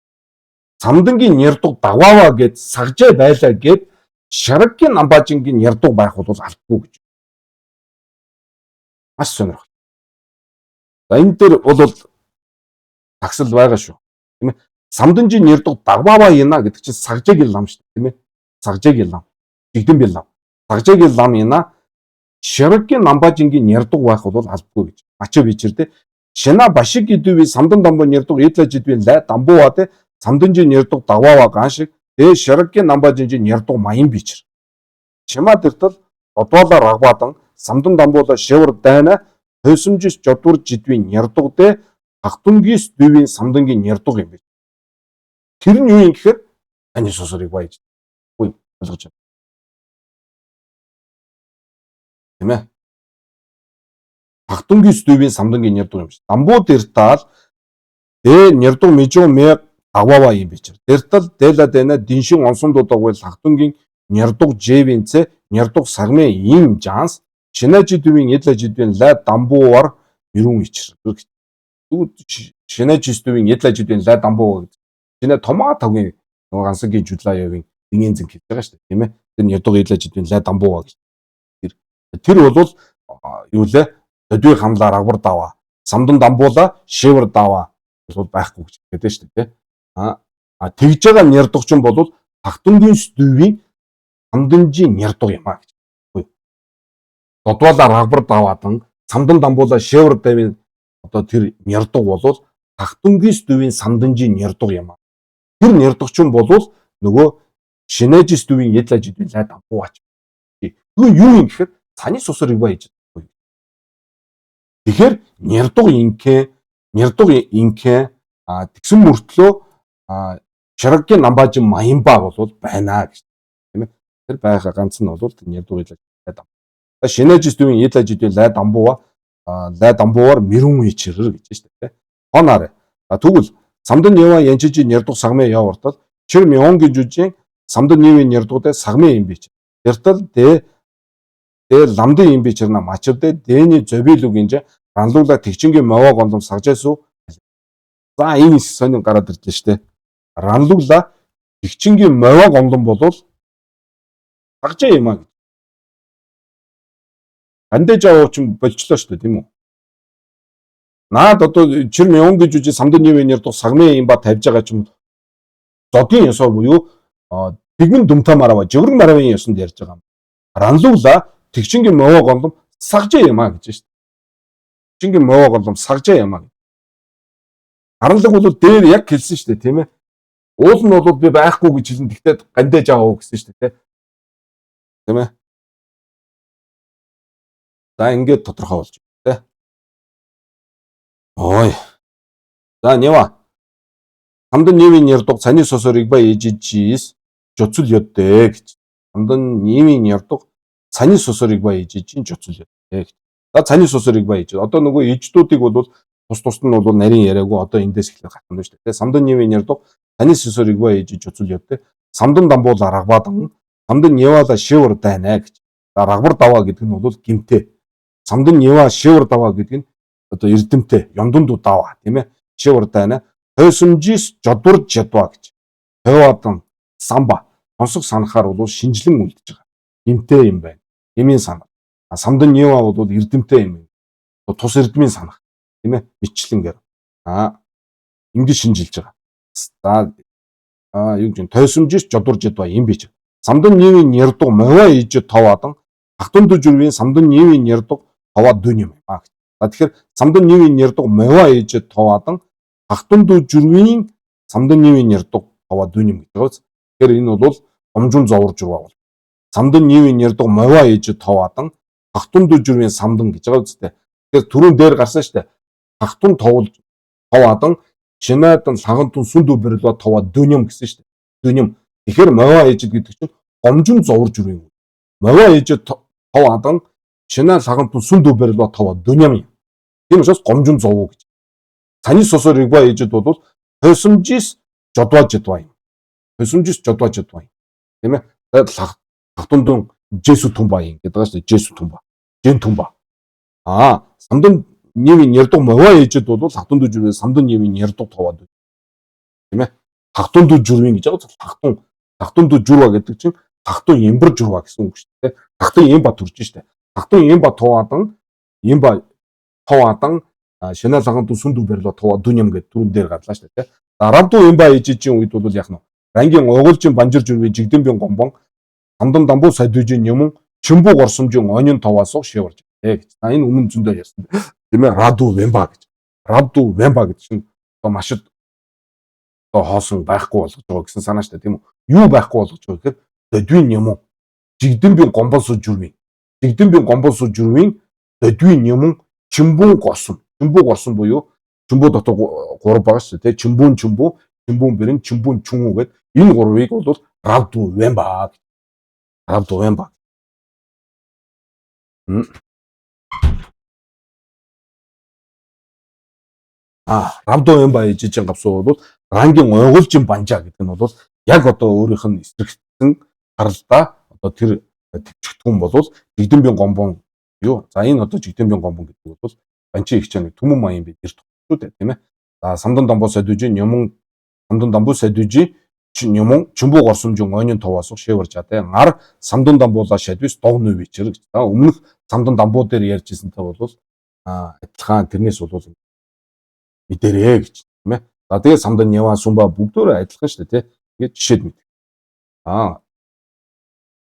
S1: Самдангийн ярдуг дагвава гэд сагжээ байлаа гэд шараггийн намбажингийн ярдуг байх бол алдгүй гэж. Маш сонирхолтой. За энэ дээр бол таксал байгаа шүү. Тийм ээ. Самданжийн нэрдэг дагвава яна гэдэг чинь сагжаагийн лам шүү дээ, тийм ээ. Сагжаагийн лам. Жигдэн би лам. Сагжаагийн лам яна шараггийн намбажингийн нэрдэг байх бол албагүй гэж. Ачаа бичэр дээ. Шина башиг гэдвээ самдан дамбо нэрдэг идлаж идвэн лай дамбууа те самданжийн нэрдэг дагвава ган шиг дэ шараггийн намбажинжийн нэрдэг маян бичэр. Шима дэртэл одвола рагвадан самдан дамбуула шивэр дайна хойсомжис жодвор жидвийн нэрдэг дэ хахтунгис дүүвийн самдангийн нэрдэг юм байна. Тэр нь юу юм гэхээр таны сусарыг баяж. Үгүй ойлгож байна. Тийм ээ. Хахтунгис дүүвийн самдангийн нэрдэг юм шиг. Дамбуу дэртал дэ нэрдэг мижуу мэ агвава юм бичэр. Дэртал дэла дэнэ диншин онсон дуудагвал хахтунгийн нэрдэг жэвинцэ нэрдэг сагмын им жанс шинажи дүүвийн эдлажи дүүвийн ла дамбууар мөрүн ичэр. Шинажи дүүвийн эдлажи дүүвийн ла дамбуу гэдэг. Шинэ томаа тавгийн нөгөө гансагийн жудлаа явын дингийн зэн гэж байгаа шүү дээ, тийм ээ. Тэр нэрдэг эдлажи дүүвийн ла дамбууа гэж. Тэр бол юу лээ? Додвиг хамлаар агвар даваа. Самдан дамбуула шивэр даваа бол байхгүй гэж хэлдэг шүү дээ, тийм. А тэгж байгаа нэрдэгчин бол тахтунгийн дүүвийн Самданжийн нярдуг юм а гэж. Додвала рагбар даваадан самдан дамбуула шевр давийн одоо тэр нярдуг болвол тахтунгис дүүвийн самданжийн нярдуг юм а. Тэр нярдугчин болвол нөгөө шинэжис дүүвийн едлаж идвэн лай дамбууач. Тэгвэл юу юм гэхээр цаны сусар игва хийж. Тэгэхээр нярдуг инкэ нярдуг инкэ а тэгсэн мөртлөө шаргагийн намбаажин маянба бол байна гэж тийм ээ. Тэр байха ганц нь бол нярдуг едлаж лай дамбуу. Шинэжис дүүвийн едлаж идвэн лай дамбууа лай дамбууар мөрөн ичэрэр гэж шүү дээ. Хоноор. Тэгвэл самдан нива янчижи нярдуг сагмын явартал чир мионгийн жүжин самдан нивийн нярдугтай сагмын юм бич. Тэртэл дэ дэ ламдын юм бичэрна мачирдэ дэний зобилүг инж ранлуула тэгчингийн мовоо гондом сагжаасуу. За энэ их сонин гараад ирлээ шүү дээ. Ранлуула тэгчингийн мовоо гондом болвол сагжаа юм а гэж. Андэж аваа ч болчлоо шүү дээ, тийм үү? Наад одоо чир мион гэж үжи самдан нивийн нэрдуг сагмын юм ба тавьж байгаа ч юм зодын ёсоо буюу тэгмэн дүмта марава жигрэн маравын ёсонд ярьж байгаа юм. Ранлуула тэгчингийн мовоо голом сагжаа юм а гэж шүү дээ. Тэгчингийн мовоо голом сагжаа юм а. Харанлаг бол дээр яг хэлсэн шүү дээ, тийм ээ. Уул нь бол би байхгүй гэж хэлнэ. Тэгтээ гандэж аваа гэсэн шүү дээ, тийм ээ. За ингээд тодорхой болж байна, тийм. Ой. За нэва. Хамдан нийвийн нэрдуг цаны сосор игба ижижис жоцул ёддэ гэж. Хамдан нийвийн нэрдуг цаны сосор игба ижижин жоцул ёддэ гэж. За цаны сосор игба иж. Одоо нөгөө иждүүдийг бол тус тусд нь бол нарийн яриаггүй одоо эндээс эхлэх гатна шүү дээ. Самдан нийвийн нэрдуг цаны сосор игба ижиж жоцул ёддэ. Самдан дамбуул рагбадан самдан нивала шивэр дайна гэж. За рагбар даваа гэдэг нь бол гимтэй. Самдан нива шивэр даваа гэдэг нь одоо эрдэмтэй, ёндонд даваа тийм ээ. Шивэр дайна. Тойсомжис жодвар жадва гэж. Тойвадан самба сонсох санахаар бол шинжлэн үлдэж байгаа. Гимтэй юм байна. Гмийн санах. Самдан нива бол эрдэмтэй юм. Тус эрдмийн санах тийм ээ. Мэтчлэнгээр. Ингэж шинжилж байгаа. За юу гэж тойсомжис жодвар жадва юм бич. Самдан нивийн нэрдуг мовоо иж товаадан хахтун дүжүрвийн самдан нивийн нэрдуг товаа дүн юм аа. За тэгэхээр самдан нивийн нэрдуг мовоо иж товаадан хахтун дүжүрвийн самдан нивийн нэрдуг товаа дүн юм гэж байгаа. Тэгэхээр энэ бол гомжун зовор журва бол. Самдан нивийн нэрдуг мовоо иж товаадан хахтун дүжүрвийн самдан гэж байгаа үстэй. Тэгэхээр түрүүн дээр гарсан шүү дээ. Хахтун товл товаадан шинаадан лагантун сүндүү бэрлва товаа дүн юм гэсэн шүү дээ. Дүн юм. Тэгэхээр мовоо иж гэдэг чинь гомжун зовор журвийн. Мовоо иж товаадан шинаа лагантун сүндүү бэрлва товаа дүн юм. Тийм учраас гомжун зовуу гэж. Цаны сосор игва ижид бол тойсомжис жодва жодва юм. Тойсомжис жодва жодва юм. Тийм ээ. Лахтундун Жесү тумба юм гэдэг байгаа шүү дээ. Жесү тумба. Жен тумба. Самдан нийвийн нэрдуг мовоо ижид бол хатунд жүрвээ самдан нийвийн нэрдуг товоод. Тийм ээ. Хатунд жүрвийн гэж байгаа. Хатун хатунд жүрва гэдэг чинь хатун ямбар жүрва гэсэн үг шүү дээ. Хатун ямба төрж шүү дээ. Хатун ямба товаадан ямба товаадан шинэ лаган дүсүн дүү барилаа товаа дүн юм гэдэг түрүүн дээр гарлаа шүү дээ. Даравду ямба ижижийн үед бол яг нь рангийн угуулжин банжир жүрвийн жигдэнбийн гомбон самдан дамбуу садвижин юм чимбу горсомжин онин товаасуу шиварж гэж. За энэ өмнө зөндөө ярьсан. Тийм ээ раду вемба гэж. Раду вемба гэдэг чинь одоо машид одоо хоосон байхгүй болгож байгаа гэсэн санаа шүү дээ, тийм үү? Юу байхгүй болгож байгаа гэхээр додвин юм уу? Жигдэнбийн гомбосуу жүрвийн. Жигдэнбийн гомбосуу жүрвийн додвин юм уу? Чимбүн госон. Чимбү госон буюу чимбү дотор гурав байгаа шүү дээ, тийм чимбүн чимбү, чимбүн бэрэн, чимбүн чүнүү гэд энэ гурвыг бол равду вемба гэж. Равду вемба. Равду вемба ижижин гавсуу бол рангийн уйгуулжин банжаа гэдэг нь бол яг одоо өөрийнх нь эсрэгцэн харалдаа одоо тэр төвчгтгүн болвол жигдэнбийн гомбон юу. За энэ одоо жигдэнбийн гомбон гэдэг бол банчин их чанар түмэн маян бид нэр шүү дээ, тийм ээ. За самдан дамбуу садвижин юмун самдан дамбуу садвижин юмун чимбүү горсомжин ойнын товоосох шиварж чадаа ngар самдан дамбуулаа шадвис дог нүв бичэр гэж. За өмнөх самдан дамбуу дээр ярьж ирсэнтэй бол адилхан тэрнээс бол мэдэрээ гэж, тийм ээ. За тэгээ самдан яваа сумба бүгдөө адилхан шүү дээ, тийм. Тэгээд жишээд мэд.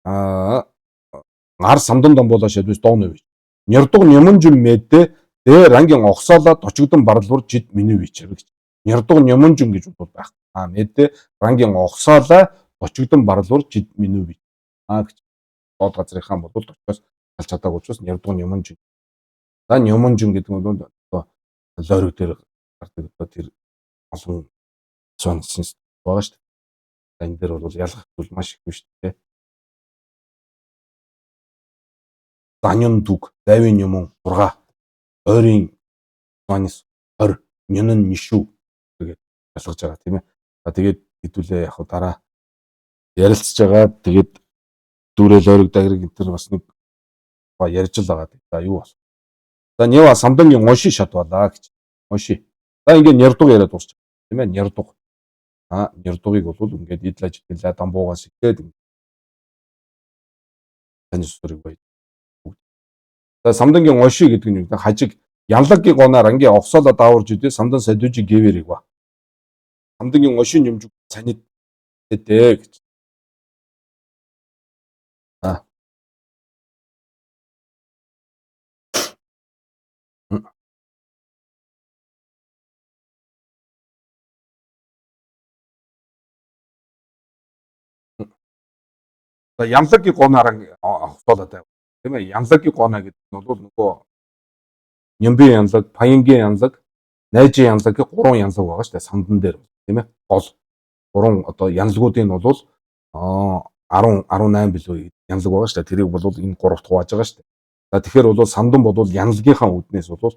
S1: Ар самдан домболоо шадвис дооны вич. Нярдуг нямонжин мэдээ дэ рангийн огсоолоо дочигдон барлуур жид миний вич гэж. Нярдуг нямонжин гэж бол байх. А мэдээ рангийн огсоолоо дочигдон барлуур жид миний вич. А гэж доод газрынхаа бол дочоос алж чадаагүй учраас нярдуг нямонжин. За нямонжин гэдэг нь бол одоо лойрог дээр гардаг одоо тэр олон сонсон байгаа шүү дээ. Энэ дээр бол ялгах зүйл маш их биш үү? Даньон дүг, давийн юмун 6, ойрын манис 20, нянан нишүү тэгээд ялгаж байгаа тийм ээ. За тэгээд хэдүүлээ яг дараа ярилцж байгаа. Тэгээд дүүрэл ойрог дагрыг энэ төр бас нэг ярьж л байгаа. За юу бол. За Нева самдангийн унши шатвалаа гэж. Унши. За ингээд нярдуг яриад дуусчих. Тийм ээ нярдуг. А нярдугийг бол ингээд идлаж идлээ дамбуугаас эхлээд таны сүрэг бай. За самдангийн унши гэдэг нь юу гэдэг хажиг янлаггийн гоноор ангийн огсоолоо дааварж идэв самдан садужи гэвэрийг ба. Самдангийн унши нэмжиг цанид дээ гэж. А. За янлаггийн гоноор огсоолоо дайв. Тийм ээ янлаггийн гоноо гэдэг нь бол нөгөө Нямбын янлаг, Паянгийн янлаг, Найжийн янлаг гэх гурван янлаг байгаа шүү дээ самдан дээр тийм ээ гол гурван одоо янлагуудын нь бол 10 18 билүү янлаг байгаа шүү дээ. Тэрийг бол энэ гуравт хувааж байгаа шүү дээ. За тэгэхээр бол самдан бол янлагийнхаа үүднээс бол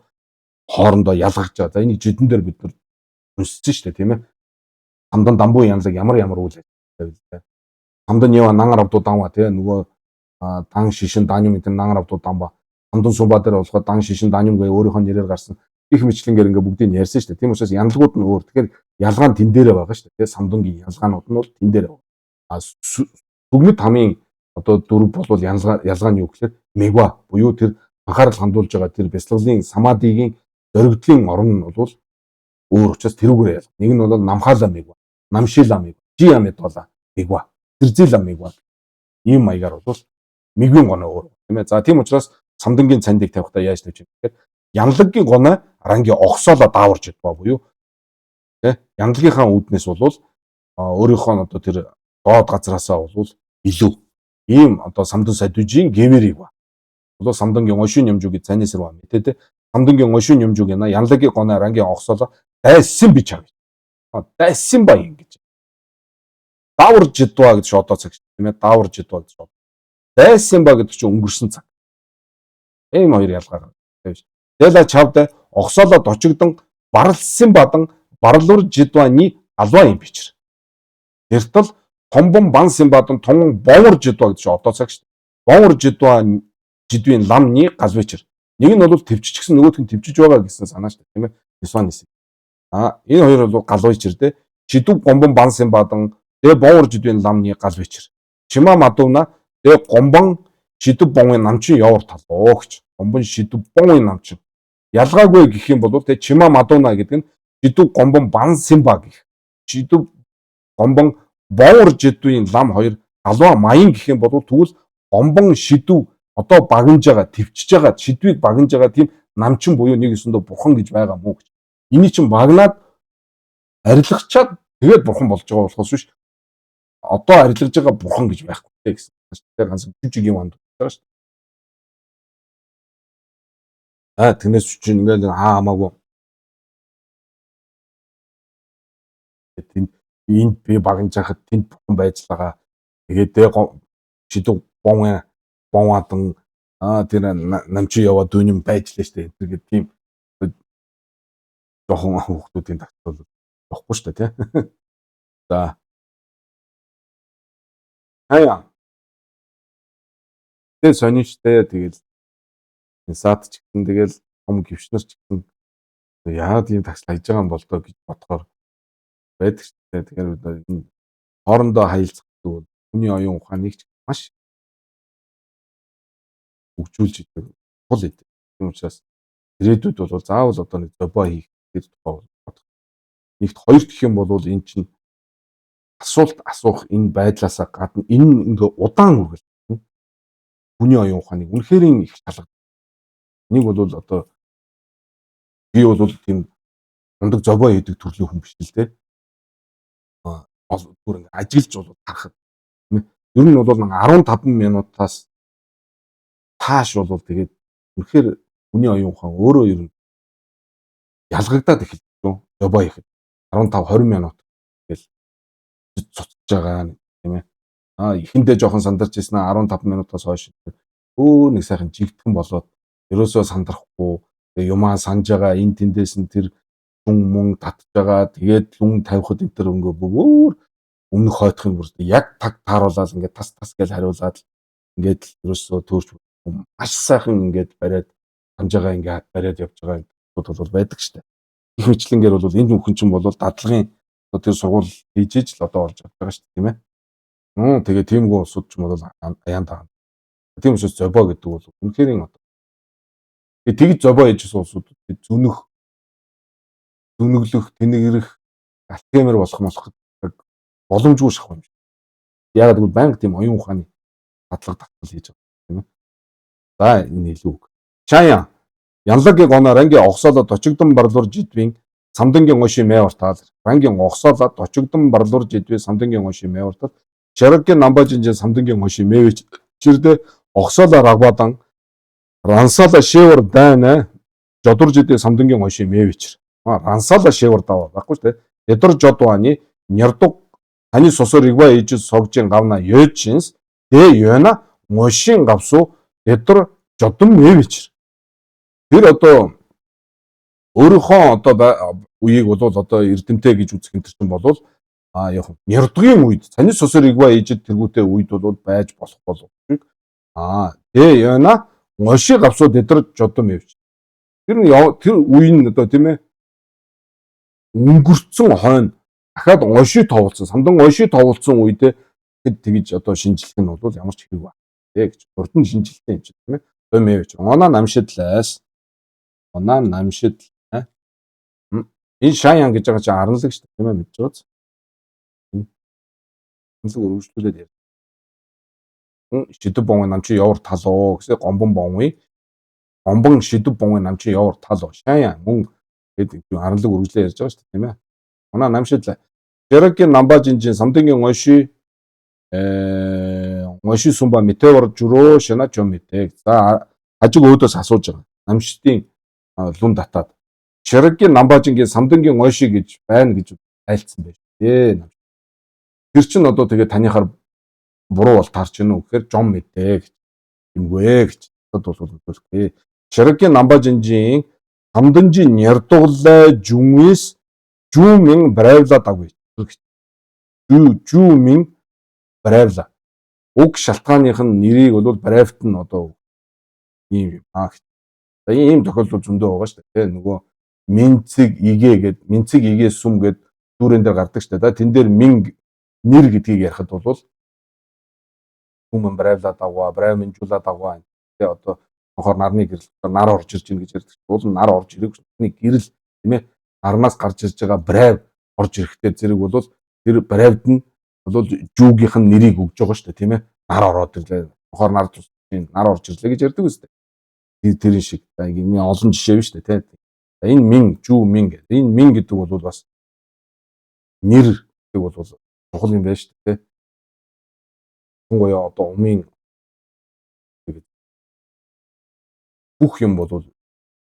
S1: хоорондоо ялгаж байгаа. За энийг жидэн дээр бид нар уншсан шүү дээ тийм ээ. Самдан дамбуу янлаг ямар ямар үйл ажиллагаа вэ? Самдан ява нангар авдуу дамва тийм нөгөө дан шишин даанюм энэ нангар авдуу дамба. Самдан сумба дээр болохоор дан шишин даанюм гэ өөрийнхөө нэрээр гарсан их мэтлэнгээр ингээ бүгдийг нь ярьсан шүү дээ. Тийм учраас янлагууд нь өөр. Тэгэхээр ялгаа нь тэн дээрээ байгаа шүү дээ. Самдангийн ялгаанууд нь бол тэн дээрээ байгаа. А сүгмэд хамын одоо дөрв бол ялгаа нь юу гэхээр мегва буюу тэр анхаарал хандуулж байгаа тэр бясалгалын самадигийн зоригдлын орон нь бол өөр учраас тэрүүгээр ялга. Нэг нь бол намхаала мегва, намшила мегва, жи амедола мегва, зэрзила мегва. Ийм маягаар бол мегвийн гоноо өөр тийм ээ. За тийм учраас самдангийн цандыг тавихтаа яаж тавьж юм гэхээр янлаггийн гоноо арангийн огсоолоо дааварж идва буюу тэ янлагийнхаа үүднээс бол өөрийнхөө одоо тэр доод газраасаа бол илүү ийм одоо самдан садужийн гэвэрийг ба. Болоо самдангийн ошин нэмжүүгийн цанисэр ба мэдээ тэ самдангийн ошин нэмжүүгийн на янлагийн гоноо арангийн огсоолоо дайсан би чав. Дайсан ба ингэж. Дааварж идва гэж одоо цаг тийм ээ дааварж идва гэж. Дайсан ба гэдэг чинь өнгөрсөн цаг. Ийм хоёр ялгаа тавьж. Дэла чавд огсоолоо дочигдон барлсан бадан барлуур жидваны алва юм бичэр. Тэртэл томбон бан симбадан тун бовор жидва гэж одоо цаг шүү. Бовор жидва жидвийн ламны галвичэр. Нэг нь бол төвччихсэн нөгөөх нь төвчж байгаа гэсэн санаа шүү дээ тийм ээ. Нисванис. А энэ хоёр бол галвичэр дээ. Жидв гомбон бан симбадан дэ бовор жидвийн ламны галвичэр. Чима мадууна дэ гомбон шидэв бонгийн намчин явар талуу гэж. Гомбон шидэв бонгийн намчин. Ялгаагүй гэх юм бол тэ чима мадууна гэдэг нь жидэв гомбон бан симба гэх. Жидэв гомбон бовор жидвийн лам хоёр галваа маян гэх юм бол тэгвэл гомбон шидэв одоо багнаж байгаа, төвчж байгаа, шидвийг багнаж байгаа тийм намчин буюу нэг өсөндөө бурхан гэж байгаа мүү гэж. Эний чинь багнаад арилгачаад тэгээд бурхан болж байгаа болохоос биш одоо арилгаж байгаа бурхан гэж байхгүй гэсэн. Тэр ганц жижиг юм анд байгаа шүү дээ. А тэрнээс чинь ингээл аа хамаагүй тэнд энд би багнаж хахад тэнд бурхан байж л байгаа. Тэгээд дэ шидэв бон бонвадан аа тэр намчи яваа дүүнэн байж лээ шүү дээ. Тэр гээд тийм жоохон хүүхдүүдийн тагтвал явахгүй шүү дээ тий. За. Хаяа. Тэгээ сонин штэ тэгэл саад ч гэсэн тэгэл том гівшнэр ч гэсэн яагаад ийм тагсал хайж байгаа юм бол доо гэж бодохоор байдаг штэ. Тэгэхээр энэ хоорондоо хаялцах гэдэг бол хүний оюун ухааныг ч маш хөгжүүлж идэг тул идэг. Тийм учраас ирээдүйд бол заавал одоо нэг зобоо хийх тэр тухай бодох. Нэгт хоёр гэх юм бол энэ чинь асуулт асуух энэ байдлаасаа гадна энэ ингээ удаан үргэлж. Хүний оюун ухааныг үнэхээр их шалгад. Энийг бол одоо би бол тийм мундаг зобоо хийдэг төрлийн хүн биш л дээ. Бүр ингээ ажиглаж бол харахад, тийм ээ. Ер нь бол 15 минутаас тааш бол тэгээд үнэхээр хүний оюун ухаан өөрөө ер нь ялгагдаад эхэлж байна. Зобоо хийхэд 15 20 минут гэл цуцж байгаа, тийм ээ. Эхэндээ жоохон сандарч ирсэн, 15 минутаас хойш өө нэг сайхан жигдхэн болоод ерөөсөө сандрахгүй, юмаа санаж байгаа, энэ тэндээс нь тэр шүн мөн татж байгаа. Тэгээд лүн тавихад энэ төр өнгө бүр өмнөх хойтохын бүр яг таг тааруулаад, ингээд тас тас гэж хариулаад, ингээд ерөөсөө төөрч маш сайхан ингээд бариад хамжаагаа ингээд бариад явж байгаа бол байдаг штэ. Их мэтлэнгээр бол энэ хүн чинь бол дадлагын одоо тэр сургууль хийж иж л одоо олж авч байгаа штэ, тийм ээ. Тэгээ тиймгүй улсууд ч юм бол аяан таа. Тийм учраас зобоо гэдэг бол үнэхээр одоо тэгж зобоо хийжсэн улсууд зөнөх, зөнөглөх, тэнэгрэх, Альцгеймер болох боломжгүй шах юм шиг. Яагаад гэвэл байнга тийм оюун ухааны дадлага татгал хийж байгаа, тийм ээ. За, энэ илүү үг. Чаяа Янлагийн гоноо ранги огсоолоо дочигдон барлуур жидвийн самдангийн оши мэвартал рангийн огсоолоо дочигдон барлуур жидвийн самдангийн оши мэвартал шараггийн намбажинжин самдангийн оши мэвич чирдэ огсоолоо рагбадан рансала шевр дайна жодур жидвийн самдангийн оши мэвич рансала шевр дава байхгүй шүү дээ. Эдор жодваны нярдуг таны сосор игва ижил согжин гавна ёжинс дэ ёна мошин гавсу эдор жодон мэвич. Тэр одоо өөрийнхөө одоо үеийг бол одоо эрдэмтэй гэж үзэх энэ чинь болвол яг нярдгийн үед цаны сосор игва ижил тэргүүтэй үед бол байж болох боловч дэ ёна мошин гавсу эдор жодон мэвич. Тэр тэр үе нь одоо, тийм ээ, өнгөрцөн хойно дахиад оши товлцсон, самдан оши товлцсон үедээ тэгэд тэгж одоо шинжлэх нь бол ямар ч хэрэг байна гэж урд нь шинжилсэн юм чинь, тийм ээ. Томьёо. Оноо намшидлаас. Оноо намшид. Энэ шаян гэж байгаа чинь аранлаг шүү дээ, тийм ээ, мэдж байгааз. Аранлаг өргөжлүүлээд яв. Шидэв бонгийн нам чи явар талуу гэсэн гомбон бонгүй. Гомбон шидэв бонгийн нам чи явар талуу. Шаян мөн гэдэг аранлаг үргэлжлээ ярьж байгаа шүү дээ, тийм ээ. Оноо намшидлаа. Жарагийн намбажинжин самдангийн оши оши сумба метеор журөө шана чомите. За, хажиг өөдөөс асууж байгаа. Намшдын лүн татаад Шараггийн намбажингийн самдангийн оши гэж байна гэж айлцсан байж тээ. Тэр чинь одоо тэгээ таныхаар буруу бол таарч гинүү гэхээр жом мэдээ гэж. Юмгүй гэж. Одоо бол үзүүлэхгүй. Шараггийн намбажинжин самданжин нярдуглай жүмээс жүүмэн правила дагвь. Жүүмэн правила. Уг шалтгааных нь нэрийг бол правт нь одоо ийм юм аа. За, ийм тохиолдол зөндөө байгаа шүү дээ. Нөгөө минцэг игээ гэд, минцэг игээ сүм гэд дүүрэн дээр гардаг шүү дээ. Тэн дээр мин нэр гэдгийг ярихад бол хүмүүн правила дагва, правимжуула дагва. Тэгээ одоо хохор нарны гэрэл нар орж ирж гин гэж ярьдаг. Уул нар орж ирэх нэг гэрэл, тийм ээ. Нарнаас гарч ирж байгаа брав орж ирэхдээ зэрэг бол тэр бравд нь бол жүүгийнх нь нэрийг өгж байгаа шүү дээ, тийм ээ. Нар ороод ирлээ. Хохор нар тус нар орж ирлээ гэж ярьдаг үстэй. Тэр тэрэн шиг. За, ингэ олон жишээ биш үү, тийм. За, энэ мин жүү мин гэдэг. Энэ мин гэдэг бол бас нэр гэдэг бол чухал юм байна шүү дээ. Гоёо одоо умын бүх юм бол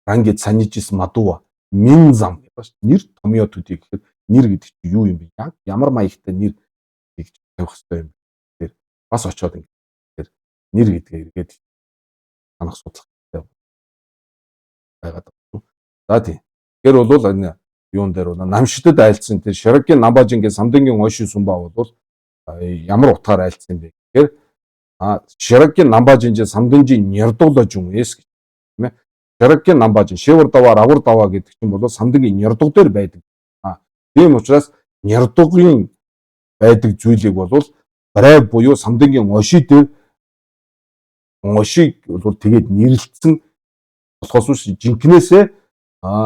S1: ранги цанижис мадуа мин зам гэдэг ба шүү. Нэр томьёо төдий гэхэд нэр гэдэг чинь юу юм бэ? Яг ямар маягтай нэр гэж тавих хэрэгтэй юм бэ? Тэр бас очиод ингэ тэр нэр гэдгээ эргээд санах судлах байгаад байна. За, тийм. Тэгэхээр бол энэ юун дээр бол намшидад айлцсан тэр Шараггийн намбажингийн самдангийн оши сумба бол ямар утгаар айлцсан юм бэ гэхээр Шараггийн намбажинжин самданжийн нярдуулаж юм эс гэж, тийм ээ. Шараггийн намбажин шивэр даваа равар даваа гэдэг чинь бол самдангийн нярдуг дээр байдаг. Тийм учраас нярдугийн байдаг зүйлийг бол брайв буюу самдангийн оши дээр ошиг бол тэгээд нэрлэлсэн болохоос биш, жинкнээсээ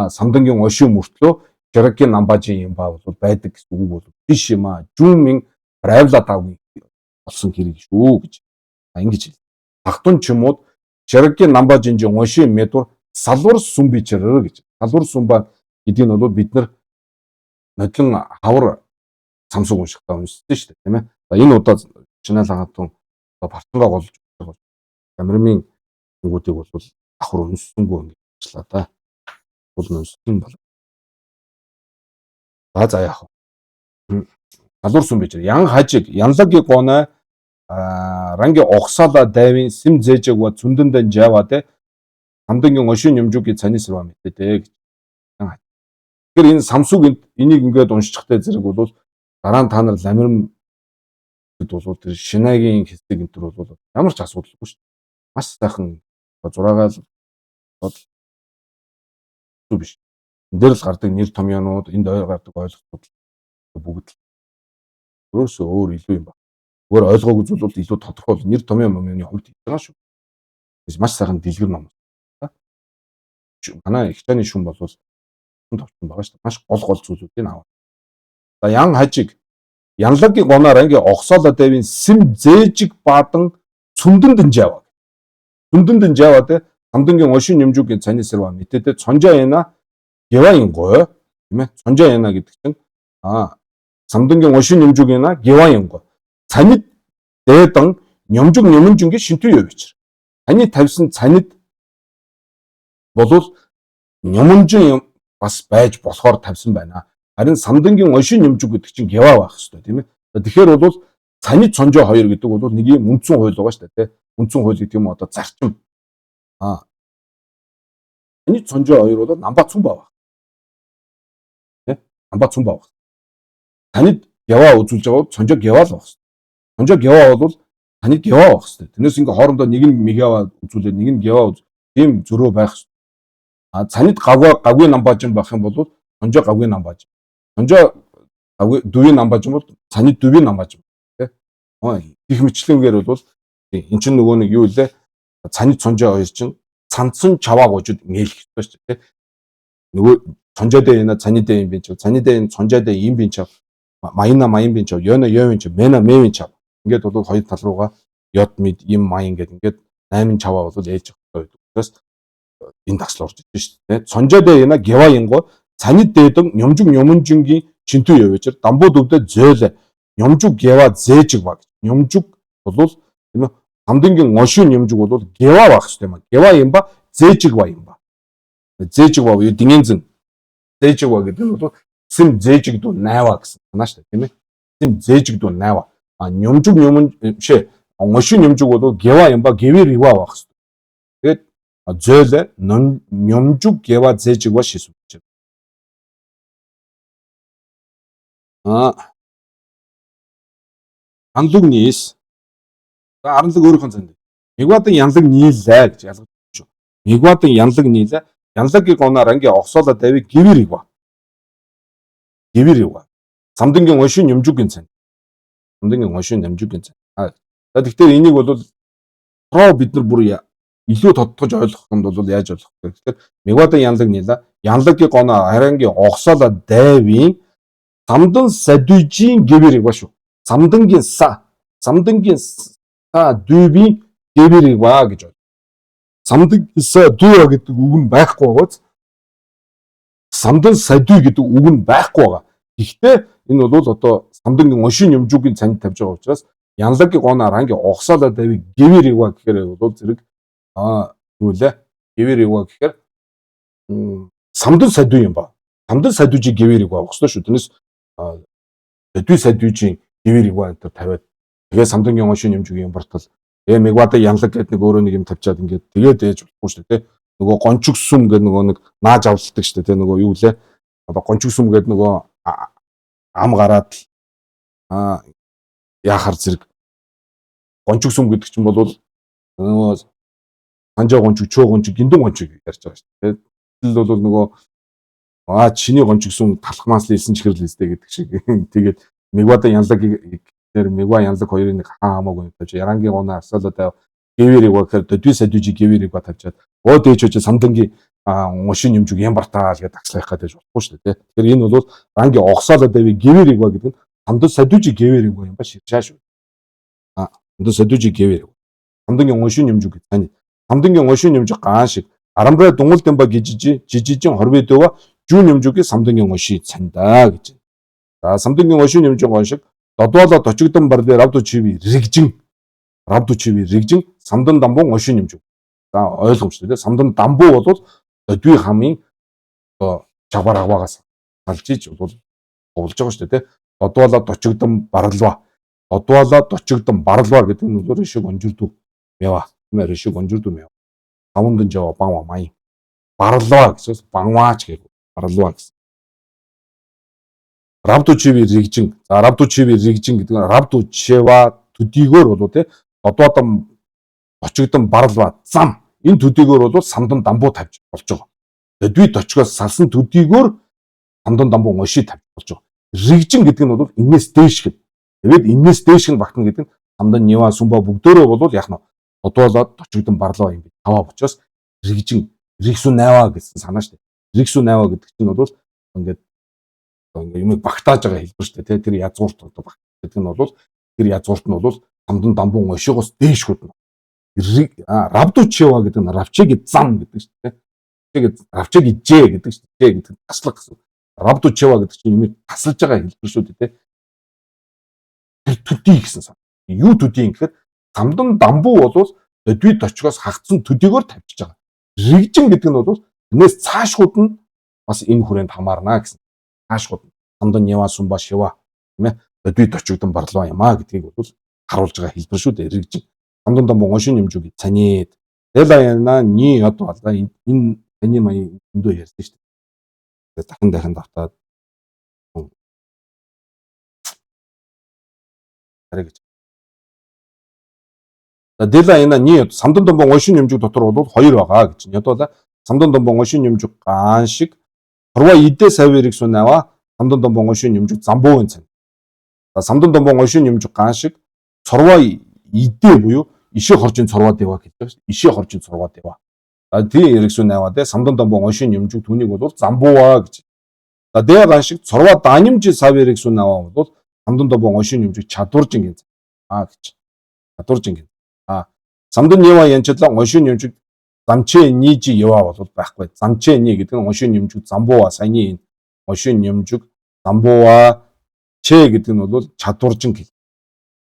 S1: самдангийн оши мөртлөө Шараггийн намбажин юм ба бол байдаг гэсэн үг бол биш юм аа. Жүүмэн правила давгүй болсон хэрэг шүү гэж ингэж хэл. Тахтун чимууд шаргийн намба жинжи унши медур салвар сүм бичэр гэж. Салвар сүмба гэдэг нь бол бид нар нодлон хавар самсаг уншихдаа уншсан шүү дээ, тийм ээ. За энэ удаа Чинал хагаатун парчангаа голж байгаа. Амирмын үгүүдийг бол давхар уншсангүй ингэж ажиллаа да. Бол уншсан бол. За за яах вэ? Салвар сүм бичэр. Ян хажиг янлаги гонай ранги огсаала дайвын сэм зээжэг ва цүндэндэн жава те хамдангийн ошин юмжугийн цанисрва мэдээ гэж. Тэгэхээр энэ самсуг энийг ингээд уншчихтай зэрэг бол дараа нь та нар ламирм гэд бол тэр шинагийн хэсэг энэ төр бол ямар ч асуудалгүй шүү дээ. Маш сайхан зураагаал бол биш. Энд дээр л гардаг нэр томьёонууд, энд ой гардаг ойлголтууд бүгд л өөрөөсөө өөр илүү юм ба. Өөр ойлгоогүй зүйл бол илүү тодорхой бол нэр томьёо момьёоны хувьд хийж байгаа шүү. Маш сайхан дэлгэр ном. Манай ихчааны шүн бол товчхон байгаа шүү дээ. Маш гол гол зүйлүүдийг аваа. За ян хажиг янлагийн гоноор анги огсоолоо давийн сэм зээжиг баадан цүндэндэн жава. Цүндэндэн жава те самдангийн ошин нэмжүүгийн цаны сэрва мэдээдээ цонжаа яна геваин гой тийм ээ цонжаа яна гэдэг чинь самдангийн ошин нэмжүүгийн на геваин гой. Цанид дээдан нэмжүг нэмэнжингийн шинтүү явичэр. Таны тавьсан цанид болвол нэмэнжин бас байж болохоор тавьсан байна. Харин самдангийн ошин нэмжүг гэдэг чинь геваа байх хэрэгтэй тийм ээ. Тэгэхээр бол цанид цонжоо хоёр гэдэг бол нэг юм үндсэн хууль байгаа шүү дээ тийм. Үндсэн хууль гэдэг юм одоо зарчим. Цанид цонжоо хоёр бол намба цүмба байх. Тийм. Намба цүмба байх. Танид геваа үзүүлж байгаа бол цонжоо геваа л байх хэрэгтэй. Цонжоо геваа бол танид геваа байх хэрэгтэй. Тэрнээс ингээ хоорондоо нэг нь мегава үзүүлээд нэг нь геваа үз. Тийм зөрөө байх хэрэгтэй. Цанид гавга гавгийн намбаажин байх юм бол цонжоо гавгийн намбаажин. Цонжоо гавгийн дүвийн намбаажин бол цанид дүвийн намбаажин тий. Их мэтлэнгээр бол эн чинь нөгөө нэг юу лээ цанид цонжоо хоёр чинь цанцсан чаваа гожид нээлэх ёстой шүү дээ тий. Нөгөө цонжоо дээр энэ цанид дээр юм би чав, цанид дээр энэ цонжоо дээр юм би чав, маяна маян би чав, ёна ёвин чав, мена мэвин чав. Ингээд бол хоёр тал руугаа ёд мэд им маян гэдэг ингээд 8 чаваа бол ээлж явах хэрэгтэй байдаг. Учраас энэ тасал орж ирж шүү дээ. Цонжоо дээр яна гева инго цанид дээдэн нёмжуг нёмонжингийн чинтүү явэжэр дамбуу дөвдө зөөлө нёмжуг гева зээжиг ба гэж. Нёмжуг бол тийм ээ хамдынгийн ошин нёмжуг бол гева байх хэрэгтэй юм а. Гева юм ба зээжиг ба юм ба. Зээжиг ба юу динgenзэн зээжиг ба гэдэг нь бол сэм зээжиг дүү найва гэсэн санаа шүү дээ тийм ээ. Сэм зээжиг дүү найва. А нёмжуг нёмон шээ ошин нёмжуг бол гева юм ба гевэр ива байх хэрэгтэй. Тэгээд зөөлө нёмжуг гева зээжиг ба шисү. Янлаг нийс. За аранлаг өөрийнхөө занд. Мигвадан янлаг нийлээ гэж ялгаж шүү. Мигвадан янлаг нийлээ. Янлагийн гоноор анги огсоолоо дави гівэр ива. Гівэр ива. Самдангийн ошин нэмжүгийн цан. Самдангийн ошин нэмжүгийн цан. За тэгэхээр энийг бол про бид нар бүр илүү тодтогч ойлгох юм бол яаж ойлгох вэ? Тэгэхээр мигвадан янлаг нийлээ. Янлагийн гоноо харангийн огсоолоо давийн самдан садүжийн гівэр ива шүү. Самдангийн са, самдангийн са дүүбийн гэвэрийг ба гэж байна. Самдангийн са дүү гэдэг үг нь байхгүй байгааз самдан садүй гэдэг үг нь байхгүй байгаа. Гэхдээ энэ бол одоо самдангийн ошин юмжуугийн цанд тавьж байгаа учраас янлагийн гоноо ранги огсоолоо дави гэвэр ива гэхээр бол зэрэг юу лээ гэвэр ива гэхээр самдан садүй юм ба. Самдан садүйжийн гэвэр ива байх ёстой шүү. Тэрнээс садүй садүйжийн гэвэр ива энэ төр тавиад тэгээ самдангийн ошин юмжуугийн бартал тэгээ мегвада янлаг гэдэг нэг өөрөө нэг юм тавьчаад ингээд тэгээд ээж болохгүй шүү дээ. Нөгөө гончиг сүм гэдэг нөгөө нэг нааж авладаг шүү дээ. Нөгөө юу лээ одоо гончиг сүм гэдэг нөгөө ам гараад яахаар зэрэг гончиг сүм гэдэг чинь бол нөгөө санжаа гончиг, чөө гончиг, гиндэн гончиг ярьж байгаа шүү дээ. Тэгэл бол нөгөө чиний гончиг сүм талхмаас л илсэн чихэрлээ гэдэг шиг. Тэгээд мегвада янлаг тэр мегва янлаг хоёрын нэг хаа хамаагүй юм тавьж ярангийн гоноо асаалаа тавь гэвэрийг ба гэхээр дөдүй садүжи гэвэрийг ба тавьчаад оо дээч очиж самдангийн уншин юмжуг ям бартаал гэдэг такслах гэдэг болохгүй шүү дээ. Тэгэхээр энэ бол ранги огсоолоо дави гэвэрийг ба гэдэг нь самдан садүжи гэвэрийг ба юм ба ширшаа шүү. Самдан садүжи гэвэрийг. Самдангийн уншин нэмжүг цань. Самдангийн уншин нэмжүг гаан шиг. Арамбай дунгал дэмба гижижи жижижин хорви дэва жүү нэмжүгийн самдангийн унши цандаа гэж. За самдангийн уншин нэмжүг гон шиг додвооло дочигдон барлын равду чиви ригжин равду чиви ригжин самдан дамбун уншин нэмжүг. За ойлгомжтой тий. Самдан дамбуу бол додви хамын одоо чагвар агваагаас салж иж бол товлж байгаа шүү дээ тий. Додвооло дочигдон барлва. Додвооло дочигдон барлва гэдэг нь бол решиг онжирдүү мява. Тийм ээ решиг онжирдүү мява. Тавандан жава банва маян. Барлва гэсэн банваач гэх барлва гэсэн. Равду чиви ригжин. За равду чиви ригжин гэдэг нь равду чева төдийгөр болов тий. Додвоодон дочигдон барлва зам. Энэ төдийгөр бол самдан дамбуу тавьж болж байгаа. Додви дочгоос салсан төдийгөр самдан дамбуу унши тавьж болж байгаа. Ригжин гэдэг нь бол энэс дээш гэх. Тэгээд энэс дээш нь багтана гэдэг нь самдан нива сүмба бүгдөө бол яг нь додвоолоод дочигдон барлаа юм би. Таваа учраас ригжин ригсү найва гэсэн санаа шүү дээ. Ригсү найва гэдэг чинь бол ингээд ингээ юмыг багтааж байгаа хэлбэр шүү дээ. Тэ тэр язгуурт одоо багт гэдэг нь бол тэр язгуурт нь бол самдан дамбун ошигоос дээш хөднө. Равдучева гэдэг нь равчеги зам гэдэг шүү дээ. Равчеги жэ гэдэг шүү дээ. Жэ гэдэг нь таслах гэсэн. Равдучева гэдэг чинь юмыг тасалж байгаа хэлбэр шүү дээ. Тэ. Тэр төдий гэсэн сан. Юу төдий юм гэхээр самдан дамбуу бол додви дочгоос хагцсан төдийгөөр тавьчихж байгаа. Ригжин гэдэг нь бол энэс цаашгууд нь бас энэ хүрээнд хамаарна гэсэн. Цаашгууд самдан нива сумба шива тийм ээ додви дочигдон барлаа юм а гэдгийг бол харуулж байгаа хэлбэр шүү дээ. Ригжин. Самдан дамбуу уншин нэмжүг цанид. Дэлаяна ни одоо болоо энэ таны маяг өндөө ярьсан шүү дээ. Дахин дахин давтаад арай гэж. За дэлаяна ни самдан дамбуу уншин нэмжүг дотор бол хоёр байгаа гэж. Ядвала самдан дамбуу уншин нэмжүг гаан шиг хорва идэ савирыг сунава самдан дамбуу уншин нэмжүг замбууын цан. За самдан дамбуу уншин нэмжүг гаан шиг цорва идэ буюу ишээ хоржин цорва дэва гэж байгаа шүү дээ. Ишээ хоржин цорва дэва. За тийм эргэсүү найваа те самдан дамбуу уншин нэмжүг түүнийг бол замбууа гэж. За дэ гаан шиг цорва данимжи савирыг сунава бол самдан дамбуу уншин нэмжүг чадваржин гэж. А гэж. Чадваржин гэж. А самдан нева янчлаа уншин нэмжүг замчээ нижи ява бол байхгүй. Замчээ ни гэдэг нь уншин нэмжүг замбууа саяны энэ уншин нэмжүг замбууа чэ гэдэг нь бол чадваржин гэл.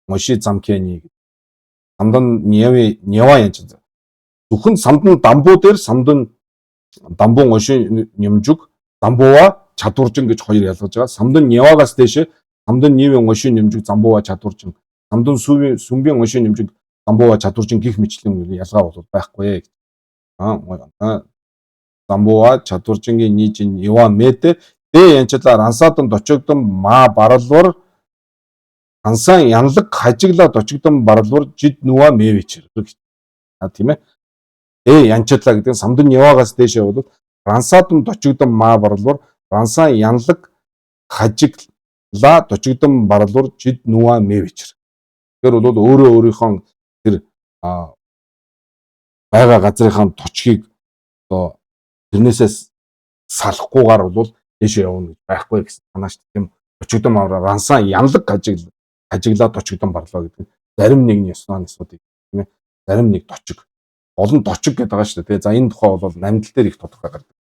S1: Унши замкэни гэдэг. Самдан нева нева янч. Зөвхөн самдан дамбуу дээр самдан дамбуу уншин нэмжүг замбууа чадваржин гэж хоёр ялгаж байгаа. Самдан невагаас дээшээ самдан нивийн уншин нэмжүг замбууа чадваржин, самдан сүвийн сүмбийн уншин нэмжүг замбууа чадваржин гих мэтлэн ялгаа бол байхгүй. Аа замбууа чадваржингийн нийжин ява мэдэ дэ янчлаа рансадан дочогдон ма баралвар ансан янлаг хажигла дочогдон баралвар жид нүва мэвичэр. А тийм ээ. Э янчлаа гэдэг нь самдан яваагаас дээшээ бол рансадан дочогдон ма баралвар рансан янлаг хажигла дочогдон баралвар жид нүва мэвичэр. Тэгэхээр бол өөрөө өөрийнхөө тэр байгаа газрынхаа точгийг одоо тэрнээсээ салахгүйгээр бол дээшээ явна гэж байхгүй гэсэн санаа шүү дээ. Тийм дочогдон мавра рансан янлаг хажиглаад дочогдон барлаа гэдэг нь зарим нэгний ёсны асуудыг тийм ээ зарим нэг дочиг гол нь дочиг гэдэг байгаа шүү дээ. Тэгээ за энэ тухай бол намдал дээр их тодорхой гардаг.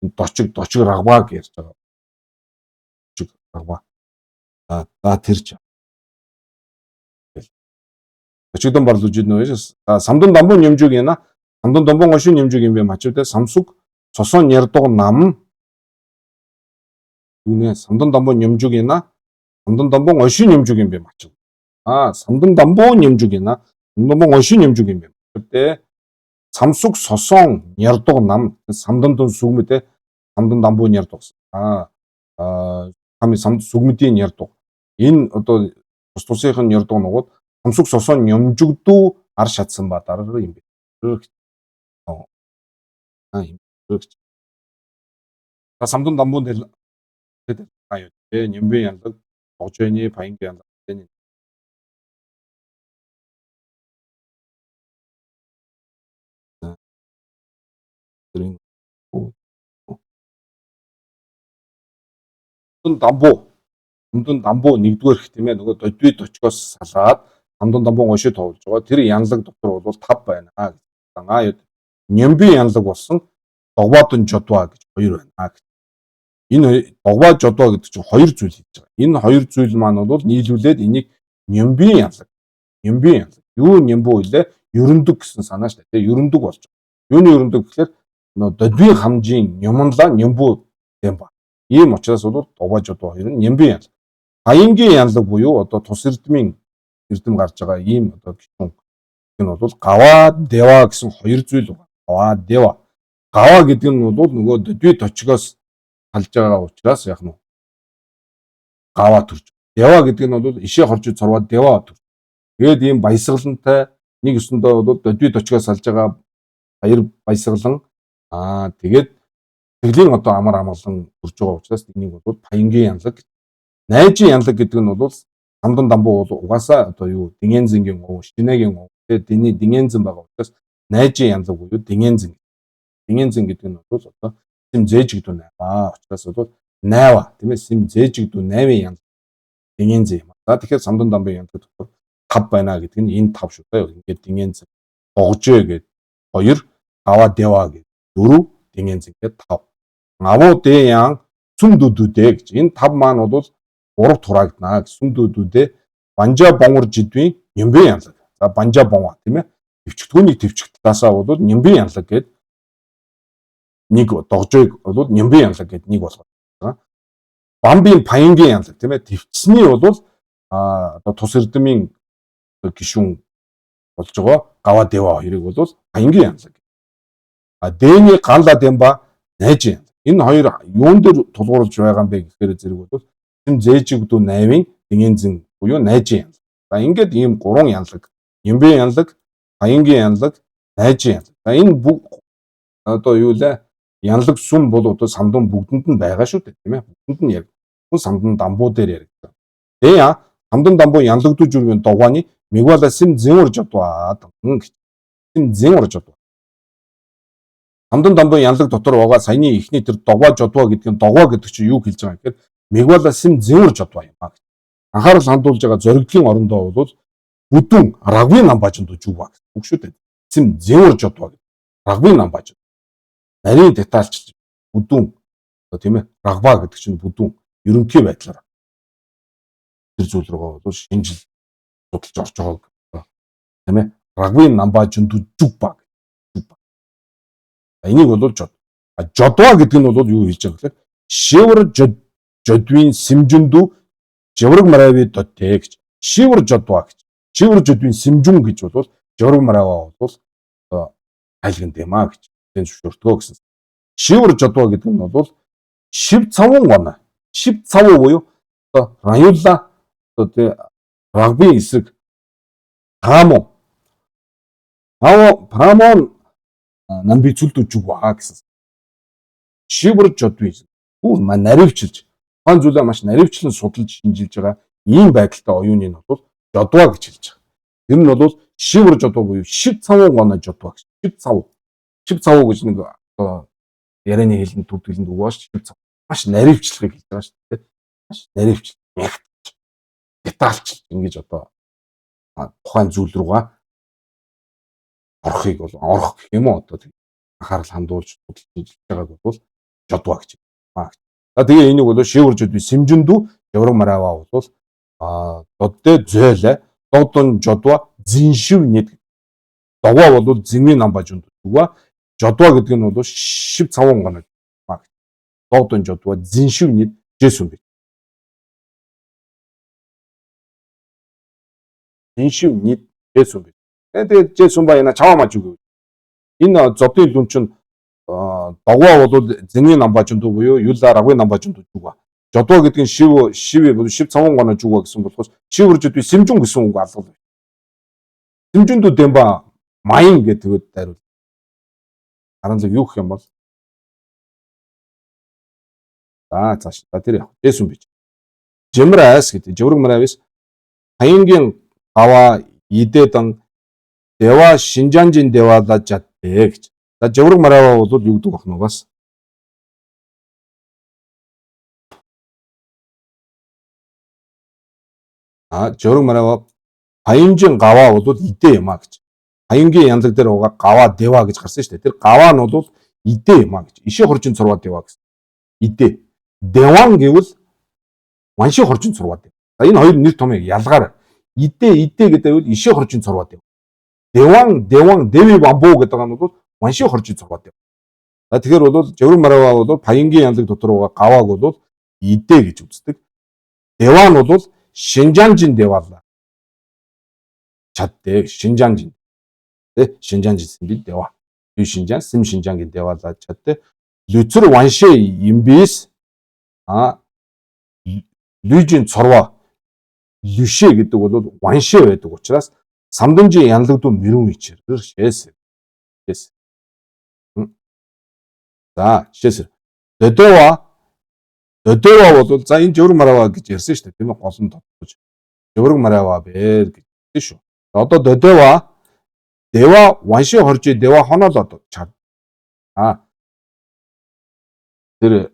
S1: Энэ дочиг дочиг рагва гэж ярьж байгаа. Дочиг рагва. А за тэр ч дочигдон барлууж нөө самдан дамбуу нэмжүг яна самдан дамбуу гошин нэмжүг юм бэ мачив те самсуг цосон ярдог нам юунэ самдан дамбуу нэмжүг яна самдан дамбуу гошин нэмжүг юм бэ мачив. А самдан дамбуу нэмжүг яна самдан дамбуу гошин нэмжүг юм бэ мачив те самсуг сосон ярдог нам самдан дун сүгмэдэ самдан дамбуу ярдог. А хами сам сүгмэдийн ярдог. Энэ одоо тус тусынх нь ярдог нугууд самсуг сосон нэмжүгдүү ар шатсан ба дараа юм бэ. А юм бэ. За самдан дамбуун дээр аюу тэ нэмбэ янлаг дожэний баян янлаг тэний дамбуу. Самдан дамбуу нэгдүгээр их тийм ээ нөгөө додви дочгоос салаад Самдан дамбун гоши товлж байгаа. Тэр янлаг дотор бол 5 байна гэж. Аа Нямби янлаг болсон Догвадан Жодва гэж хоёр байна гэж. Энэ Догва Жодва гэдэг чинь хоёр зүйл хийж байгаа. Энэ хоёр зүйл маань бол нийлүүлээд энийг Нямби янлаг. Нямби янлаг. Юу нямбу илээ? Ерөндөг гэсэн санаа шүү дээ. Ерөндөг болж байгаа. Юуны ерөндөг гэхээр нөө додвийн хамжийн нямнлаа нямбу гэм ба. Ийм учраас бол Догва Жодва хоёр нь Нямби янлаг. Хаянгийн янлаг буюу одоо тус эрдмийн эрдэм гарч байгаа ийм одоо гишүүн энэ бол гава дева гэсэн хоёр зүйл байна. Гава дева. Гава гэдэг нь бол нөгөө додви точгоос халж байгаа учраас яг нь гава төрж. Дева гэдэг нь бол ишээ хорж цорваа дева төрж. Тэгээд ийм баясгалантай нэг өсөндөө бол додви точгоос салж байгаа баяр баясгалан тэгээд сэтгэлийн одоо амар амгалан төрж байгаа учраас энийг бол паянгийн янлаг. Найжийн янлаг гэдэг нь бол самдан дамбуу бол угаасаа одоо юу Динgenзингийн говь, Шинэгийн говь, тэгээд Диний Динgenзин байгаа учраас найжийн янлаг буюу Динgenзин. Динgenзин гэдэг нь бол одоо сэм зээжигдүү найва. Учраас бол найва тийм сэм зээжигдүү найвын янлаг Динgenзин юм. За тэгэхээр самдан дамбын янлаг дотор 5 байна гэдэг нь энэ 5 шүү дээ. Ингээд Динgenзин догжээ гэдэг 2, гава дева гэдэг 4, Динgenзин гэдэг 5. Авуу дэян сүм дүдүүдээ гэж. Энэ 5 маань бол 3 тураагдана гэж. Сүм дүдүүдээ банжа бонгор жидвийн нямбын янлаг. За банжа бонгоо тийм төвчгтгүүнийг төвчг талаасаа бол нямбын янлаг гэд нэг догжойг бол нямбын янлаг гэд нэг болгоо. Бамбын паянгийн янлаг тийм төвчсний бол одоо тус эрдмийн гишүүн болж байгаа гава дева хоёрыг бол паянгийн янлаг. А дэний ганла демба найжийн янлаг. Энэ хоёр юун дээр тулгуурлаж байгаа юм бэ гэхээр зэрэг бол сэм зээжигдүү найвын динgenзин буюу найжийн янлаг. За ингээд ийм гурван янлаг. Нямбын янлаг, паянгийн янлаг, найжийн янлаг. За энэ одоо юу лээ янлаг сүм бол одоо самдан бүгдэнд нь байгаа шүү дээ тийм Бүгдэнд нь яг хүн самдан дамбуу дээр яригдсан. Тэгээ самдан дамбуу янлагдуу зүргийн дугааны мигвала сэм зэнвэр жодваа гэж. Сэм зэнвэр жодваа. Самдан дамбуу янлаг дотор байгаа саяны эхний тэр дугаа жодваа гэдэг нь дугаа гэдэг чинь юу хэлж байгаа юм гэхээр мигвала сэм зэнвэр жодваа юм а гэж. Анхаарал хандуулж байгаа зоригдлын орондоо бол бүдүүн рагвын намбаажинд жүг гэсэн үг шүү дээ. Сэм зэнвэр жодваа гэдэг. Рагвын намбааж. Нарийн детальчилж бүдүүн одоо тийм рагва гэдэг чинь бүдүүн ерөнхий байдлаар тэр зүйл рүүгээ бол шинжил судалж орж байгааг тийм рагвын намбаажинд жүг ба гэж. Энийг бол жод. А жодва гэдэг нь бол юу хэлж байгаа гэхээр шивэр жодвын сэмжэндүү жавраг марави дотэ гэж. Шивэр жодва гэж. Шивэр жодвын сэмжүн гэж бол жавраг мараваа бол одоо айлган дэмаа гэж. Тэн зөвшөөртгөө гэсэн. Шивэр жодва гэдэг нь бол шив цавун гона. Шив цавуу буюу одоо раюула одоо тий рагбын эсрэг тааму. Прамон намби зүлдүү жүг гэсэн. Шивэр жодвын бүр наривчилж тухайн зүйлээ маш наривчлан судалж шинжилж байгаа ийм байдалтай оюуны нь бол жодва гэж хэлж байгаа. Тэр нь бол шивэр жодва буюу шив цавуу гоноо жодва гэж. Шив цав. Шив цавуу гэж нэг одоо ярианы хэлэнд төвдөглөнд үг бааш шив цав. Маш наривчлахыг хэлж байгаа шүү дээ. Маш наривчл, нягтж, детальчилж ингэж одоо тухайн зүйл рүүгээ орохыг бол орох гэх юм уу одоо анхаарал хандуулж судалж шинжилж байгааг бол жодва гэж байна. За тэгээ энийг бол шивэр жодви сэмжэндүү явраг мараваа бол доддэ зөөлэ додон жодва зиншив нэт. Догоо бол зингийн намбажунд зүга жодва гэдэг нь бол шив цавун гоног. Додон жодва зиншив нэт жэсүн бэ. Зиншив нэт жэсүн бэ. Тэгээд жэсүн ба яна чаваа маж үгүй. Энэ зодын лүн чинь догоо бол зингийн намбажунд буюу юла рагвын намбажунд зүга. Жодва гэдэг нь шив шив шив цавун гоног зүга гэсэн болохоос шивэр жодви сэмжүн гэсэн үг алгал. Сэмжүндүү дэмба маян гэдэг дайруул. Харанлаг юу гэх юм бол за цааш за тэр яг дэсүн бич. Жимрайс гэдэг живрэг маравис хаянгийн гава идэдан дева шинжанжин девала жадэ гэж. За живрэг мараваа бол юу гэдэг бах нь бас. А живрэг мараваа Паянжин гаваа бол идэ юм а гэж. Паянгийн янлаг дээр байгаа гаваа дэва гэж гарсан шүү дээ. Тэр гаваа нь бол идэ юм а гэж. Ишээ хоржин цурва дэва гэсэн. Идэ. Дэван гэвэл ванши хоржин цурва дэва. За энэ хоёр нэр томьёог ялгаарай. Идэ идэ гэдэг нь ишээ хоржин цурва дэва. Дэван дэван дэви бамбу гэдэг нь бол ванши хоржин цурва дэва. За тэгэхээр бол жавраг мараваа бол паянгийн янлаг дотор байгаа гавааг бол идэ гэж үздэг. Дэва нь бол Шинжаанжин дэваалаа. Чаддээ Шинжаанжин. Тэ Шинжаанжин сэмби дэва. Ю Шинжаан сэм Шинжаангийн дэваалаа чаддээ. Лүцэр ванши имбис а лүжин цорва лүшээ гэдэг бол ванши байдаг учраас самданжийн янлагдуу мөрөн ичэр шээс. Шээс. За жишээс Додова Додова бол за энэ жеврэг мараваа гэж ярьсан шүү дээ, тийм ээ, гол нь тодтож жеврэг мараваа бэр гэж шүү. Одоо Додова Дева ванши хоржи Дева хоноолоод чад. А тэр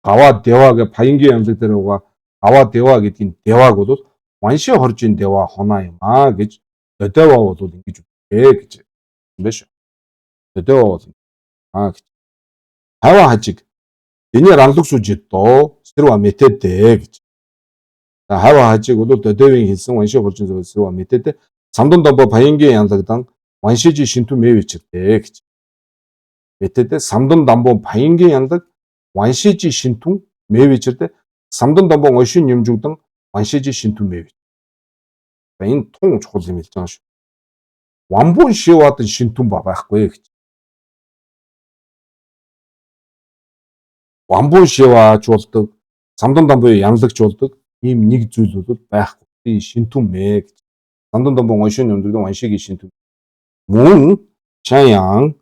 S1: гава Дева гэ паянгийн ямлаг дээр байгаа гава Дева гэдгийн Деваг бол ванши хоржин Дева хоноо юм аа гэж Додова бол ингэж үзээ гэж юм байна шүү. Додова бол аа гэж. Хава хажиг Эний ранлаг сужидо сэрва мэтэдэ гэж. За хава хажиг бол Додовын хэлсэн ванши хоржин зөв сэрва мэтэдэ самдан домбо паянгийн янлагдан ваншижи шинтү мэвичэрдэ гэж. Мэтэдэ самдан дамбо паянгийн янлаг ваншижи шинтүн мэвичэрдэ самдан дамбо ойшин нэмжүгдэн ваншижи шинтүн мэвич. За энэ тун чухал юм хэлж байгаа шүү. Вамбун шивадан шинтүн ба байхгүй гэж. Вамбун шиваач болдог, самдан дамбо янлагч болдог ийм нэг зүйл бол байхгүй. Би шинтүн мэ гэж. Самдан дамбо ойшин нэмжүгдэн ваншиги шинтүн. Мөн шаян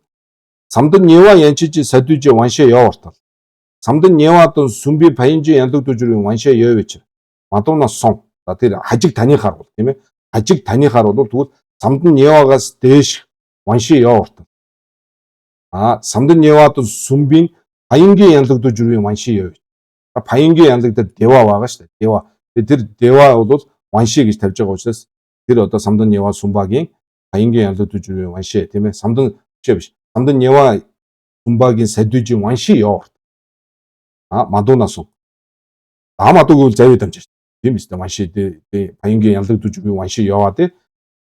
S1: самдан нева янчижи садүжи ванши явартал. Самдан невадан сүмби паянжи янлаг дүжрийн ванши явич. Мадууна сон. За тэр хажиг таныхаар бол тийм ээ. Хажиг таныхаар бол тэгвэл самдан невагаас дээш ванши явартал. А самдан невадан сүмбийн паянгийн янлаг дүжрийн ванши явич. Паянгийн янлаг дээр дева байгаа шүү дээ. Дева. Тэр дева бол ванши гэж тавьж байгаа учраас тэр одоо самдан нева сүмбагийн паянгийн янлаг дүжрийн ванши тийм ээ. Самдан биш. Самдан нева сүмбагийн садүжин ванши яварт. А мадууна сум. А мадуу гэвэл завид дамжаа шүү. Тийм үстэй ванши паянгийн янлаг дүжрийн ванши яваа тий.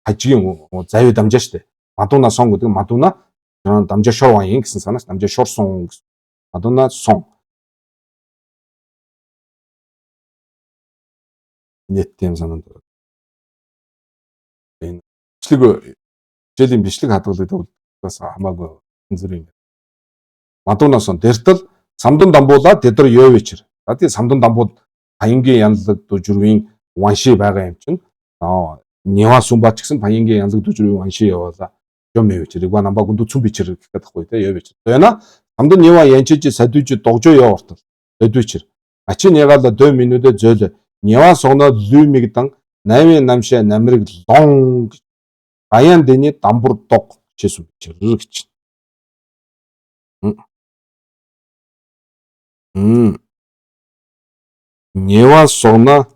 S1: Хажигийн завид дамжаа шүү дээ. Мадууна сон гэдэг нь мадууна дамжаа шор ван гэсэн санаас дамжаа шорсон гэсэн. Мадууна сон. Нет тийм санаанд. Энэ бичлэг хичээлийн бичлэг хадгалагддаг бас хамаагүй янз бүрийн юм. Мадууна сон дэртэл самдан дамбуула тэд нар ёвичэр. За тий самдан дамбууд паянгийн янлаг дүжрийн ванши байгаа юм чинь. Аа нева сумбач гэсэн паянгийн янлаг дүжрийн ванши яваала. Ёмэвичэр. Игва намба гүндү цүн бичэр гэх гэдэг байхгүй тий ёвичэр. Тэна самдан нева янчижи садүжи догжо явартал. Дөдвичэр. Ачин ягаала дөө минүдэ зөөл. Нева согно лүмигдан 8 намшаа намрыг лон гаян дэний дамбур дог чэсүм бичэр гэж. Нева согно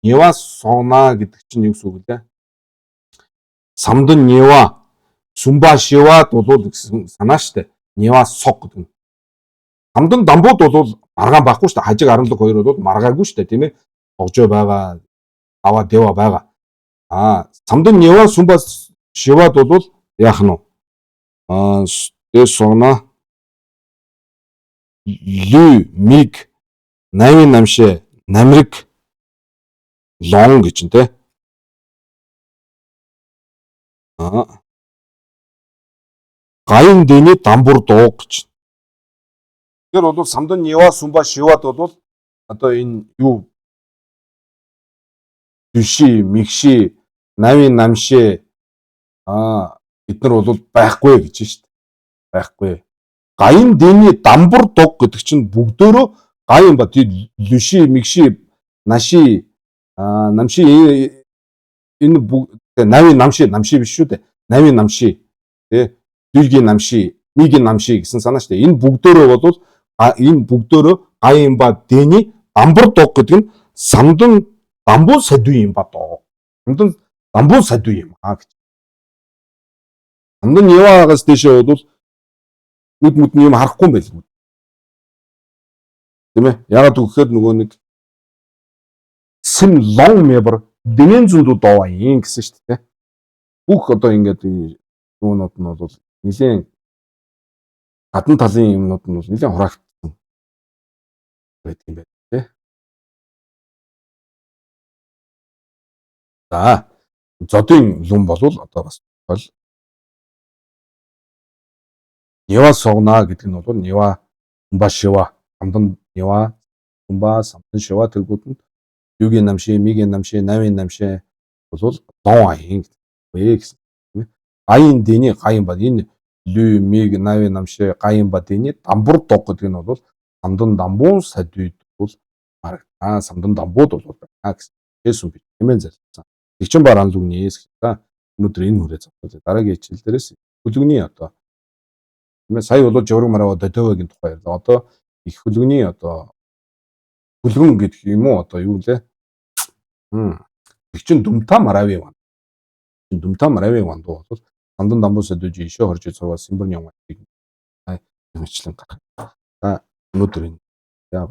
S1: нева согна гэдэг чинь юу гэсэн үг лээ? Самдан нева сүмба шивад бол гэсэн санаа штэ. Нева сог гэдэг нь. Самдан дамбууд бол маргаан байхгүй штэ. Хажиг аранлаг хоёр бол маргаагүй штэ, тийм ээ. Догжоо байгаа, ава дева байгаа. А самдан нева сүмба шивад бол яах нь вэ? А дэ согна лү миг 8 намшээ намрыг лон гэж нь те. А гаян дэний дамбур дууг гэж. Тэгэхээр бол самдан нева сүмба шивад бол одоо энэ юу дүши мигши 8 намшээ а бид нар бол байхгүй гэж шүү дээ. Байхгүй. Гаян дэний дамбур дуг гэдэг чинь бүгдөөрөө гаян ба тий лүши мигши наши намши энэ 8 намши намши биш шүү дээ. 8 намши тий дүүгийн намши мигийн намши гэсэн санаа шүү дээ. Энэ бүгдөөрөө бол энэ бүгдөөрөө гаян ба дэний дамбур дуг гэдэг нь самдан дамбуу садви юм ба доо. Самдан Дамбуу садуу юм аа гэж. Самдан Нивагаас дэшээ бол нүд мүдний юм харахгүй юм байл. Тийм ээ? Ягаад гэвэл нөгөө нэг сэм лон мебр дэнэн зүндүү доо юм гэсэн шүү дээ. Бүх одоо ингээд юунууд нь бол нэлээд гадна талын юмнууд нь бол нэлээд хураагдсан байдаг юм байна тий. За зодын лүм болвол одоо бас бол Нева согна гэдэг нь бол Нева Умба Шива самдан Нева Умба самдан Шива тэргүүд нь югийн намши, мигийн намши, навийн намши бол лон аян гэдэг гэсэн тийм ээ. Аян дэний гаян ба энэ лю миг навийн намши гаян ба дэний дамбур дог гэдэг нь бол самдан дамбуун садуйд бол марагдаа самдан дамбууд бол байна гэсэн. Тэсүн би хэмээн залсан. Тэгчин бараан лүгнээс гэсэн. Өнөөдөр энэ хүрээ зогсоолаа. Дараагийн хичээл дээрээс хөлөгний одоо тийм ээ сая бол жураг марава додовогийн тухай ярьлаа. Одоо их хөлөгний одоо хөлгөн гэдэг юм уу одоо юу лээ? Тэгчин дүмта маравын ван. Дүмта маравын вандуу бол самдан дамбуу садууж ишээ хорж цурваа симбэр нямаг мэчлэн гарах. За өнөөдөр энэ яа.